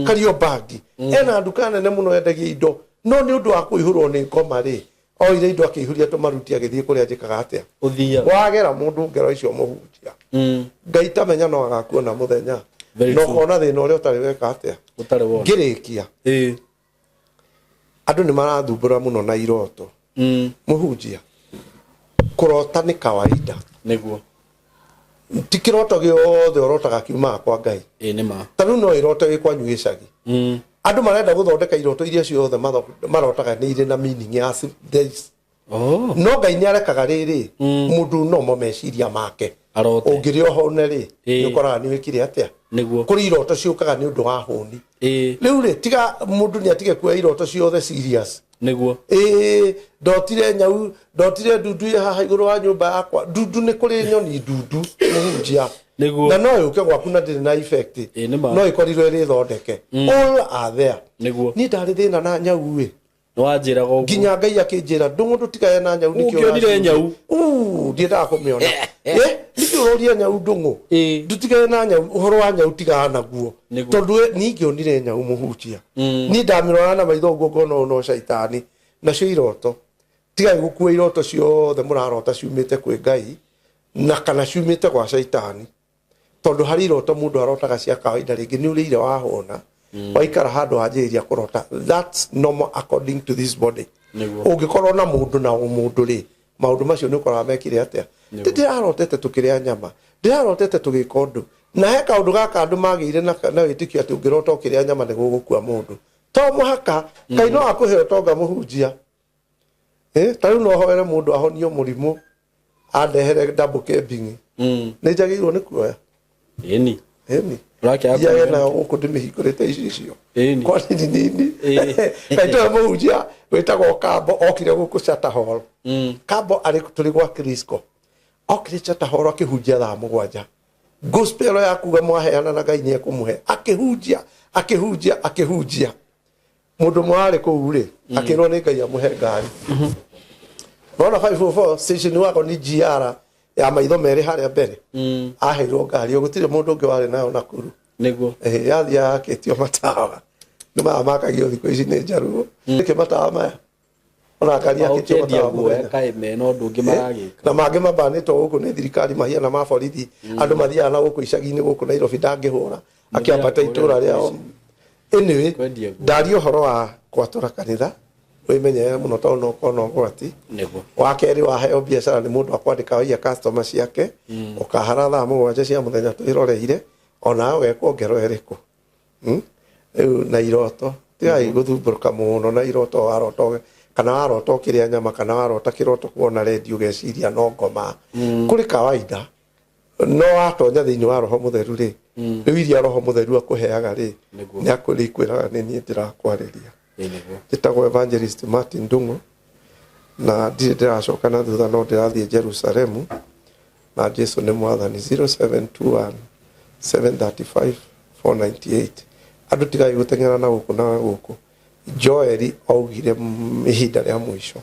Kariobangi, ena nduka nene mũno endagia indo, no nĩ ũndũ wa kũihũrwo nĩ ngoma rĩ, oire indo akĩihũria tũmaruti agĩthiĩ kũrĩa njĩkaga atĩa?
Ũthiaga.
Wagera mũndũ ngero icio mũhunjia, Ngai tamenya no agakuona mũthenya
Very
na
true.
ũkona thĩna ũrĩa ũtarĩ weka atĩa.
Ũtarĩ wona.
Ngĩrĩkia, andũ nĩ marathumbũra mũno na iroto. Mũhunjia, kũrota nĩ kawaida. Ti kĩroto gĩothe ũrotaga kiumaga kwa Ngai.
Ĩ nĩ ma.
Ta rĩu no ĩrote wĩ kwanyu gĩcagi. Andũ marenda gũthondeka iroto iria ciothe marotaga nĩ irĩ na meaning ya there is no Ngai nĩ arekaga rĩrĩ mũndũ nomo meciria make.
Arote.
Ũngĩrĩa ũhũne rĩ, nĩ ũkoraga nĩ wĩkire atĩa. Kũrĩ iroto ciũkaga nĩ ũndũ wa hũni. Rĩu rĩ, tiga mũndũ nĩ atige kuoya iroto ciothe serious. Ĩĩ, ndotire nyau, ndotire ndundu ĩ haha igũrũ wa nyũmba yakwa. Ndundu nĩ kũrĩ nyoni ndundu, mũhunjia, na no yũke gwaku na ndĩrĩ na effect.
Ĩĩ, nĩ ma.
No ĩkorirwo ĩrĩ thondeke. All are there. Niĩ ndarĩ thĩna na nyau ĩ.
Nĩ wanjĩraga ũguo.
Nginya Ngai akĩnjĩra, "Ndũng'ũ, ndũtigane na nyau." Nĩkĩo
Ũngĩonire
ũraciũria?
nyau?
Uu, ndiendaga kũmĩona. Nĩkĩ ũroria nyau, Ndũng'ũ? Ndũtigane na nyau, ũhoro wa nyau tigana naguo. Tondũ niĩ ngĩonire nyau, mũhunjia, niĩ ndamĩrora na maitho ũguo ngona ũyũ no caitani. Nacio iroto, tigai gũkua iroto ciothe mũrarota ciumĩte kwĩ Ngai na kana ciumĩte gwa caitani, tondũ harĩ iroto mũndũ arotaga cia kawaida. Rĩngĩ nĩ ũrĩire wahũna, waikara handũ wanjĩrĩria kũrota, that's normal according to this body. Ũngĩkorwo na mũndũ na ũmũndũ rĩ, maũndũ macio nĩ ũkoraga mekire atĩa. Ndĩrarotete tũkĩrĩa nyama, ndĩrarotete tũgĩka ũndũ, na he kaũndũ gaka andũ magĩire na wĩtĩkio atĩ ũngĩrota ũkĩrĩa nyama nĩ gũgũkua mũndũ. To mũhaka Ngai no akũhe ũtonga mũhunjia. Ta rĩu no hoere mũndũ ahonio mũrimũ andehere double cabin, nĩ njagĩrĩirwo nĩ kuoya?
Ĩni.
Ĩni.
Ũrakĩaga
Njage
kuoya?
Nayo gũkũ ndĩmĩhingũrĩte icicio.
Ĩni.
Kwa nini nini. Kaĩ tũwe mũhunjia wĩtagwo Kambo okire gũkũ Charter Hall? Kambo arĩ tũrĩ gwa Crisco, okire Charter Hall akĩhunjia thaa 7, gospel ya kuga mwaheana na Ngai nĩekũmũhe. Akĩhunjia, akĩhunjia, akĩhunjia, mũndũ ũmwe warĩ kũu rĩ akĩrwo nĩ Ngai amũhe ngari. Nona 504 station wagon GR ya maitho merĩ harĩa mbere, aheirwo ngari. Gũtirĩ mũndũ ũngĩ warĩ nayo Nakuru. Yathiaga yakĩtio matawa, nĩ maya makagio thikũ ici nĩ njaruo. Nĩkĩ matawa maya ona ngari yakĩtio
ũkĩendia
matawa
guoya
mũthenya?
Kaĩ mena ũndũ ũngĩ maragĩka?
Na mangĩ mabanĩtwo gũkũ nĩ thirikari mahiana ma borithi. Andũ mathiaga na gũkũ icagi-inĩ gũkũ Nairobi, ndangĩhũra akĩambata itũra rĩao. Anyway,
Kwendia guoya.
Ndaria ũhoro wa gwatũra kanitha, wĩmenyerere mũno tondũ no ũkorwo na ũgwati. Wa kerĩ, waheo biacara nĩ mũndũ akwandĩka waiya customer ciake, ũkahara thaa 7 cia mũthenya twĩroreire, onawe ũgekwo ngero ĩrĩkũ. Rĩu na iroto, tigai gũthumbũrũka mũno na iroto. Warota kana warota ũkĩrĩa nyama kana warota kĩroto kuona redio ũgeciria no ngoma. Kũrĩ kawaida, no watonya thĩinĩ wa Roho Mũtheru rĩ, rĩu iria Roho Mũtheru akũheaga rĩ, nĩ akũrĩkwĩraga nĩ niĩ ndĩrakwarĩria.
Ĩĩ nĩguo.
Njĩtagwo Evangelist Martin Ndung'u na ndirĩ ndĩracoka na thutha, no ndĩrathiĩ Jerusalemu na Jesu nĩ mwathani. 0721 735 498. Andũ tigai gũteng'era na gũkũ na gũkũ. Joeli augire ihinda rĩa mũico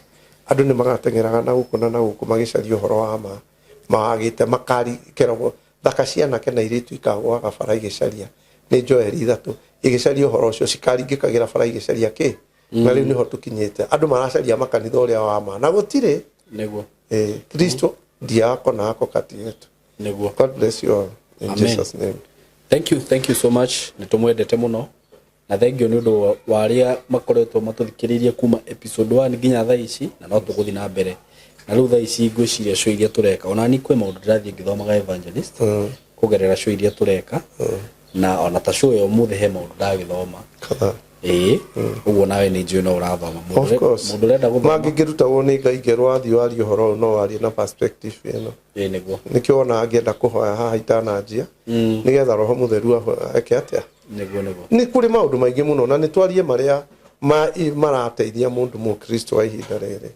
andũ nĩ magateng'eraga na gũkũ na gũkũ magĩcaria ũhoro wa ma mawagĩte makari keragwo thaka cianake na irĩtu ikagwaga bara igĩcaria. Nĩ Joeli 3, igĩcaria ũhoro ũcio, cikaringĩkagĩra bara igĩcaria kĩ. Na rĩu nĩho tũkinyĩte, andũ maracaria makanitha ũrĩa wa ma na gũtirĩ. Kristo ndiye ako na ako kati yetu. God bless you all in
Amen.
Jesus' name.
Thank you, thank you so much. Nĩ tũmwendete mũno na thank you nĩ ũndũ wa arĩa makoretwo matũthikĩrĩirie kuma episode 1 nginya thaa ici, na no tũgũthiĩ na mbere. Na rĩu thaa ici ngwĩciria show iria tũreka, ona ni kwĩ maũndũ ndĩrathiĩ ngĩthomaga, evangelist, kũgerera show iria tũreka, na ona ta show ya ũmũthĩ he maũndũ ndagĩthoma.
Kadhaa.
Ĩĩ, ũguo nawe nĩ njũĩ no ũrathoma. Mũndũ
Of course.
Mũndũ ũrenda gũthoma.
Mangĩ ngĩrutagwo nĩ Ngai ngerwo wathiĩ warie ũhoro ũyũ, no warie na perspective ĩno.
Ĩĩ nĩguo.
Nĩkĩo wona ngĩenda kũhoya haha itananjia, nĩgetha Roho Mũtheru eke atĩa?
Nĩguo.
Nĩ kũrĩ maũndũ maingĩ mũno na nĩ twarie marĩa marateithia mũndũ mũkristo wa ihinda rĩrĩ.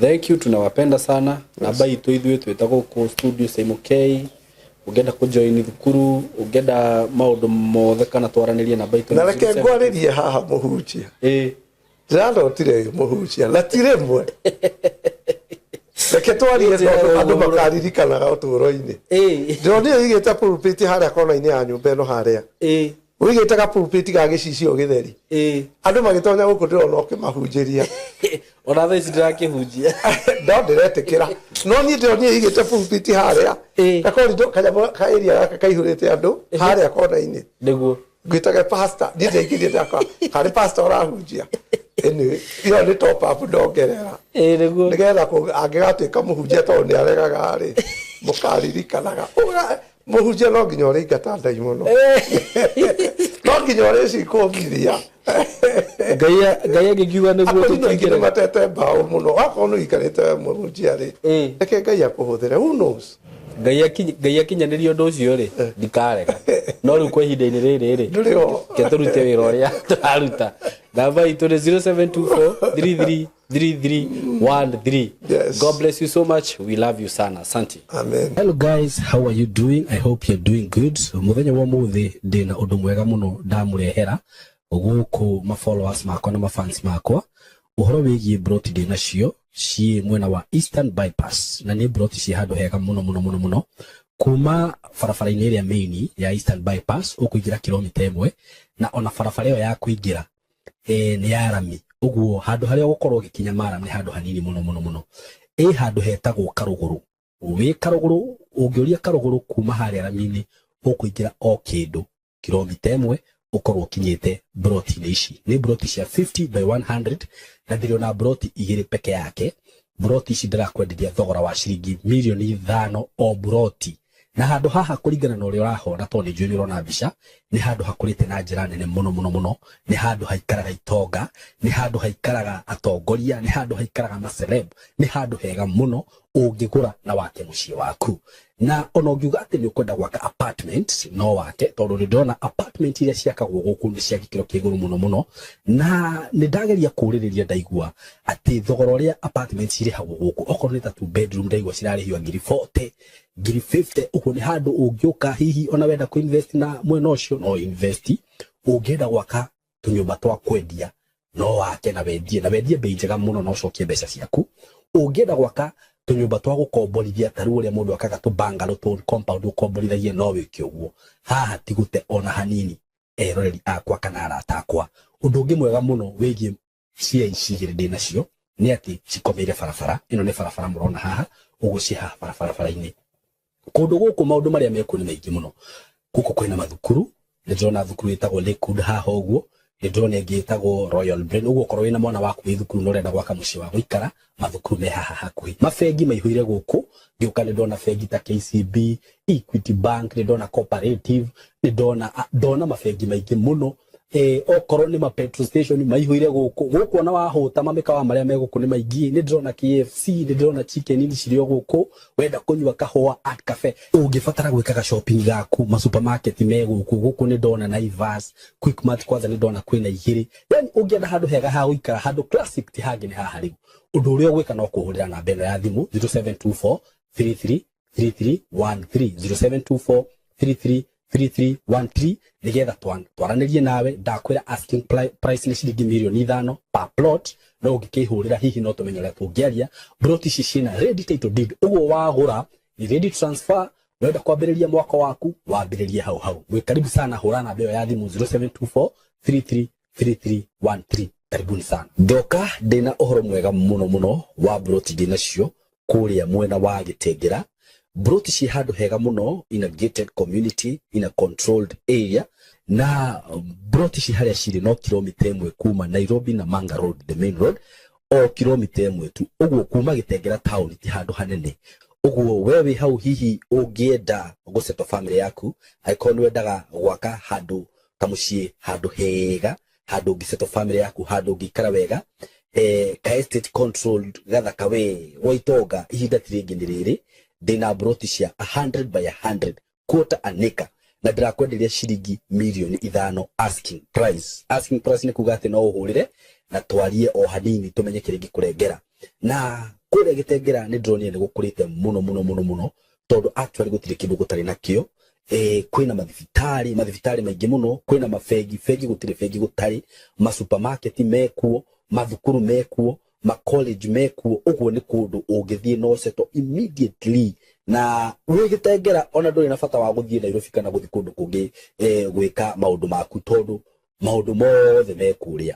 Thank you, tunawapenda sana. Namba itũ ithuĩ twĩtagwo gũkũ studio Simon K. Ũngĩenda kũjoin thukuru, ũngĩenda maũndũ mothe kana twaranĩrie, namba itũ
Na
nĩ
reke
07
ngwarĩrie haha mũhunjia. Ndĩrarotire mũhunjia na ti rĩmwe. Reke twarie tondũ andũ makaririkanaga ũtũũro-inĩ. Ndĩronire ũigĩte pulpit harĩa kona-inĩ ya nyũmba ĩno harĩa, ũigĩte ga pulpit ga gĩcicio gĩtheri. Andũ magĩtonya gũkũ ndĩrona ũkĩmahunjĩria.
Ona thaa ici ndĩrakĩhunjia.
No ndĩretĩkĩra, no niĩ ndĩronire ũigĩte pulpit harĩa gakorindo kanyamũ ka area gaka kaihũrĩte andũ harĩa kona-inĩ. Ngwĩtage pastor, niĩ ndaingĩrire ndakwa karĩ pastor ũrahunjia. Anyway, ĩyo nĩ top up ndongerera.
Ĩĩ nĩguo.
Nĩgetha angĩgatuĩka mũhunjia, tondũ nĩ aregaga rĩ, mũkaririkanaga. Mũhunjia no nginya ũrĩingata ndaimono, no nginya ũrĩcikũmbithia.
Ngai angĩkiuga nĩguo
Akorino aingĩ nĩ
tũtingĩrega.
matete mbaũ mũno. Wakorwo nĩ ũikarĩte we mũhunjia rĩ, reke Ngai akũhũthĩre, who knows?
Ngai akinyanĩria ũndũ ũcio rĩ, ndikarega, no rĩu kwa ihinda-inĩ rĩrĩ rĩ,
Ndũrĩ ho.
Reke tũrute wĩra ũrĩa tũraruta. Namba itũ nĩ 0724333313.
Yes.
God bless you so much. We love you sana. Asante.
Amen.
Hello guys, how are you doing? I hope you're doing good. Muthenya wa muthi ndina undu mwega muno ndamurehera guku ma followers makwa na ma fans makwa, uhoro wigie broti ndi nacio ciĩ mwena wa Eastern Bypass, na nĩ broti ciĩ handũ hega muno muno muno muno. Kuma barabara-inĩ ĩrĩa main ya Eastern Bypass ũkũingĩra kilomita 1, na ona barabara ĩyo ya kũingĩra nĩ ya rami, ũguo handũ harĩa ũgũkorwo ũgĩkinya maram nĩ handũ hanini mũno mũno mũno. Ĩ handũ hetagwo Karũgũrũ. Wĩ Karũgũrũ, ũngĩũria Karũgũrũ kuma harĩa rami-inĩ, ũkũingĩra o kĩndũ kilomita 1 ũkorwo ũkinyĩte broti-inĩ ici. Nĩ broti cia 50 by 100, na ndĩrĩ ona broti igĩrĩ peke yake. Mburoti ici ndĩrakwenderia thogora wa ciringi mirioni 5 o mburoti. Na handũ haha kũringana na ũrĩa ũrahona, tondũ nĩ njũĩ nĩ ũrona mbica, nĩ handũ hakũrĩte na njĩra nene mũno mũno mũno. Nĩ handũ haikaraga itonga, nĩ handũ haikaraga atongoria, nĩ handũ haikaraga maceleb, nĩ handũ hega mũno ũngĩgũra na wake mũciĩ waku. Na ona ũngiuga atĩ nĩ ũkwenda gwaka apartment, no wake, tondũ nĩ ndĩrona apartment iria ciakagwo gũkũ nĩ cia gĩkĩro kĩa igũrũ mũno mũno. Na nĩ ndageria kũũrĩrĩria, ndaigua atĩ thogora ũrĩa apartment cirĩhagwo gũkũ, okorwo nĩ ta two bedroom, ndaigua cirarĩhio ngiri 40, ngiri 50. Ũguo nĩ handũ ũngĩũka hihi ona wenda kũ invest na mwena ũcio, no invest. Ũngĩenda gwaka tũnyũmba twa kwendia, no wake na wendie, na wendie bei njega mũno na ũcokie mbeca ciaku. Ũngĩenda gwaka tũnyũmba twa gũkomborithia, ta rĩu ũrĩa mũndũ akaga tũ bungalow, tũ compound ũkomborithagie, no wĩke ũguo. Haha ti gũte ona hanini, eroreri akwa kana arata akwa. Ũndũ ũngĩ mwega mũno wĩgiĩ cia ici igĩrĩ ndĩ nacio nĩ atĩ cikomeire barabara. Ĩno nĩ barabara mũrona haha ũguo, ciĩ haha barabara-inĩ. Kũndũ gũkũ maũndũ marĩa mekuo nĩ maingĩ mũno. Gũkũ kwĩna mathukuru, nĩ ndĩrona thukuru ĩtagwo Lakewood haha ũguo, nĩ ndĩrona ĩngĩ ĩtagwo Royal Brain. Ũguo okorwo wĩna mwana waku wĩ thukuru na ũrenda gwaka mũciĩ wa gũikara, mathukuru me haha hakuhĩ. Mabengi maihũire gũkũ. Ngĩũka nĩ ndona bengi ta KCB, Equity Bank, nĩ ndona Cooperative, nĩ ndona mabengi maingĩ mũno. Okorwo nĩ ma petrol station maihũire gũkũ. Gũkũ ona wahũta, mamĩkawa marĩa me gũkũ nĩ maingĩ. Nĩ ndĩrona KFC, nĩ ndĩrona Chicken Inn cirĩ o gũkũ. Wenda kũnyua kahũa, Art Cafe. Ũngĩbatara gwĩkaga shopping gaku, ma supermarket me gũkũ. Gũkũ nĩ ndona Naivas, Quickmart, kwanza nĩ ndona kwĩna igĩrĩ. Yani ũngĩenda handũ hega ha gũikara, handũ classic, ti hangĩ, nĩ haha. Rĩu ũndũ ũrĩa ũgwĩka no kũhũrĩra namba ĩno ya thimũ, 0724 33 3313, 0724 33 3313, nigetha twaranĩrie nawe. Ndakwĩra asking price nĩ ciringi mirioni 5 per plot, no ũngĩkĩhũrĩra hihi no tũmenye ũrĩa tũngĩaria. Plot ici ciĩna ready title deed, ũguo wagũra ni ready transfer. Wenda kwambĩrĩria mwaka waku, wambĩrĩrie hau hau. Mwĩ karibu sana, hũra namba ĩyo ya thimũ, 0724 33 3313. Karibuni sana. Ndoka ndĩna ũhoro mwega mũno mũno wa broti ndĩ nacio kũrĩa mwena wa Gĩtengera. Broti ciĩ handũ hega mũno, in a gated community, in a controlled area. Na broti ici harĩa cirĩ no kilomita 1 kuma Nairobi na Manga Road, the main road, o kilomita 1 tu. Ũguo kuma Gĩtengera town ti handũ hanene. Ũguo we wĩ hau, hihi ũngĩenda gũsettle family yaku, angĩkorwo nĩ wendaga gwaka handũ kamũciĩ, handũ hega, handũ ũngĩsettle family yaku, handũ ũngĩikara wega, ka estate controlled gathaka we gwa itonga, ihinda ti rĩngĩ, nĩ rĩrĩ. Ndĩna broti cia 100 by 100, quarter an acre, na ndĩrakwenderia ciringi mirioni 5 asking price. Asking price nĩ kuga atĩ no ũhũrĩre na twarie o hanini, tũmenye kĩrĩa ingĩkũrengera. Na kũrĩa Gĩtengera nĩ ndĩronire nĩ gũkũrĩte mũno mũno mũno mũno, tondũ actually gũtirĩ kĩndũ gũtarĩ nakĩo. Kwĩna mathibitarĩ maingĩ mũno, kwĩna mabengi, bengi gũtirĩ bengi gũtarĩ, ma supermarket mekuo, mathukuru mekuo, ma college mekuo. Ũguo nĩ kũndũ ũngĩthiĩ no settle immediately. Na wĩ Gĩtengera ona ndũrĩ na bata wa gũthiĩ Nairobi kana gũthiĩ kũndũ kũngĩ gwĩka maũndũ maku, tondũ maũndũ mothe me kũrĩa.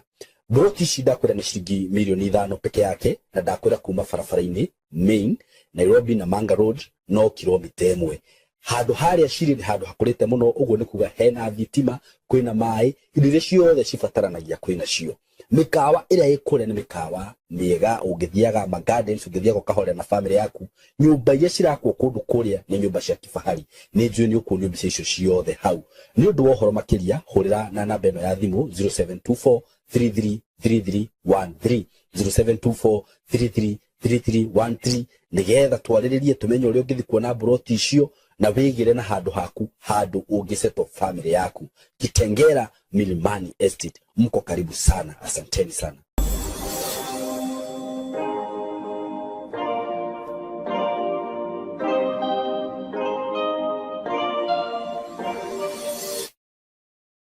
Broti ici ndakwĩra nĩ ciringi mirioni 5 peke yake, na ndakwĩra kuma barabara-inĩ main Nairobi na Manga Road no kilomita 1. Handũ harĩa cirĩ nĩ handũ hakũrĩte mũno. Ũguo nĩ kuga hena thitima, kwĩna maĩ, indo iria ciothe cibataranagia kwĩna cio. Mĩkawa ĩrĩa ĩ kũrĩa nĩ mĩkawa mĩega, ũngĩthiaga ma gardens, ũngĩthiaga ũkahorera na family yaku. Nyũmba iria cirakwo kũndũ kũrĩa nĩ nyũmba cia kifahari. Nĩ njũĩ nĩ ũkuonio mbica icio ciothe hau. Nĩ ũndũ wa ũhoro makĩria, hũrĩra na namba ĩno ya thimũ, 0724 333313, 0724 333313, nigetha twarĩrĩrie, tũmenye ũrĩa ũngĩthiĩ kuona mburoti icio na wĩgĩre na handũ haku, handũ ũngĩsettle family yaku. Kitengera Milimani Estate, mko karibu sana. Asanteni sana.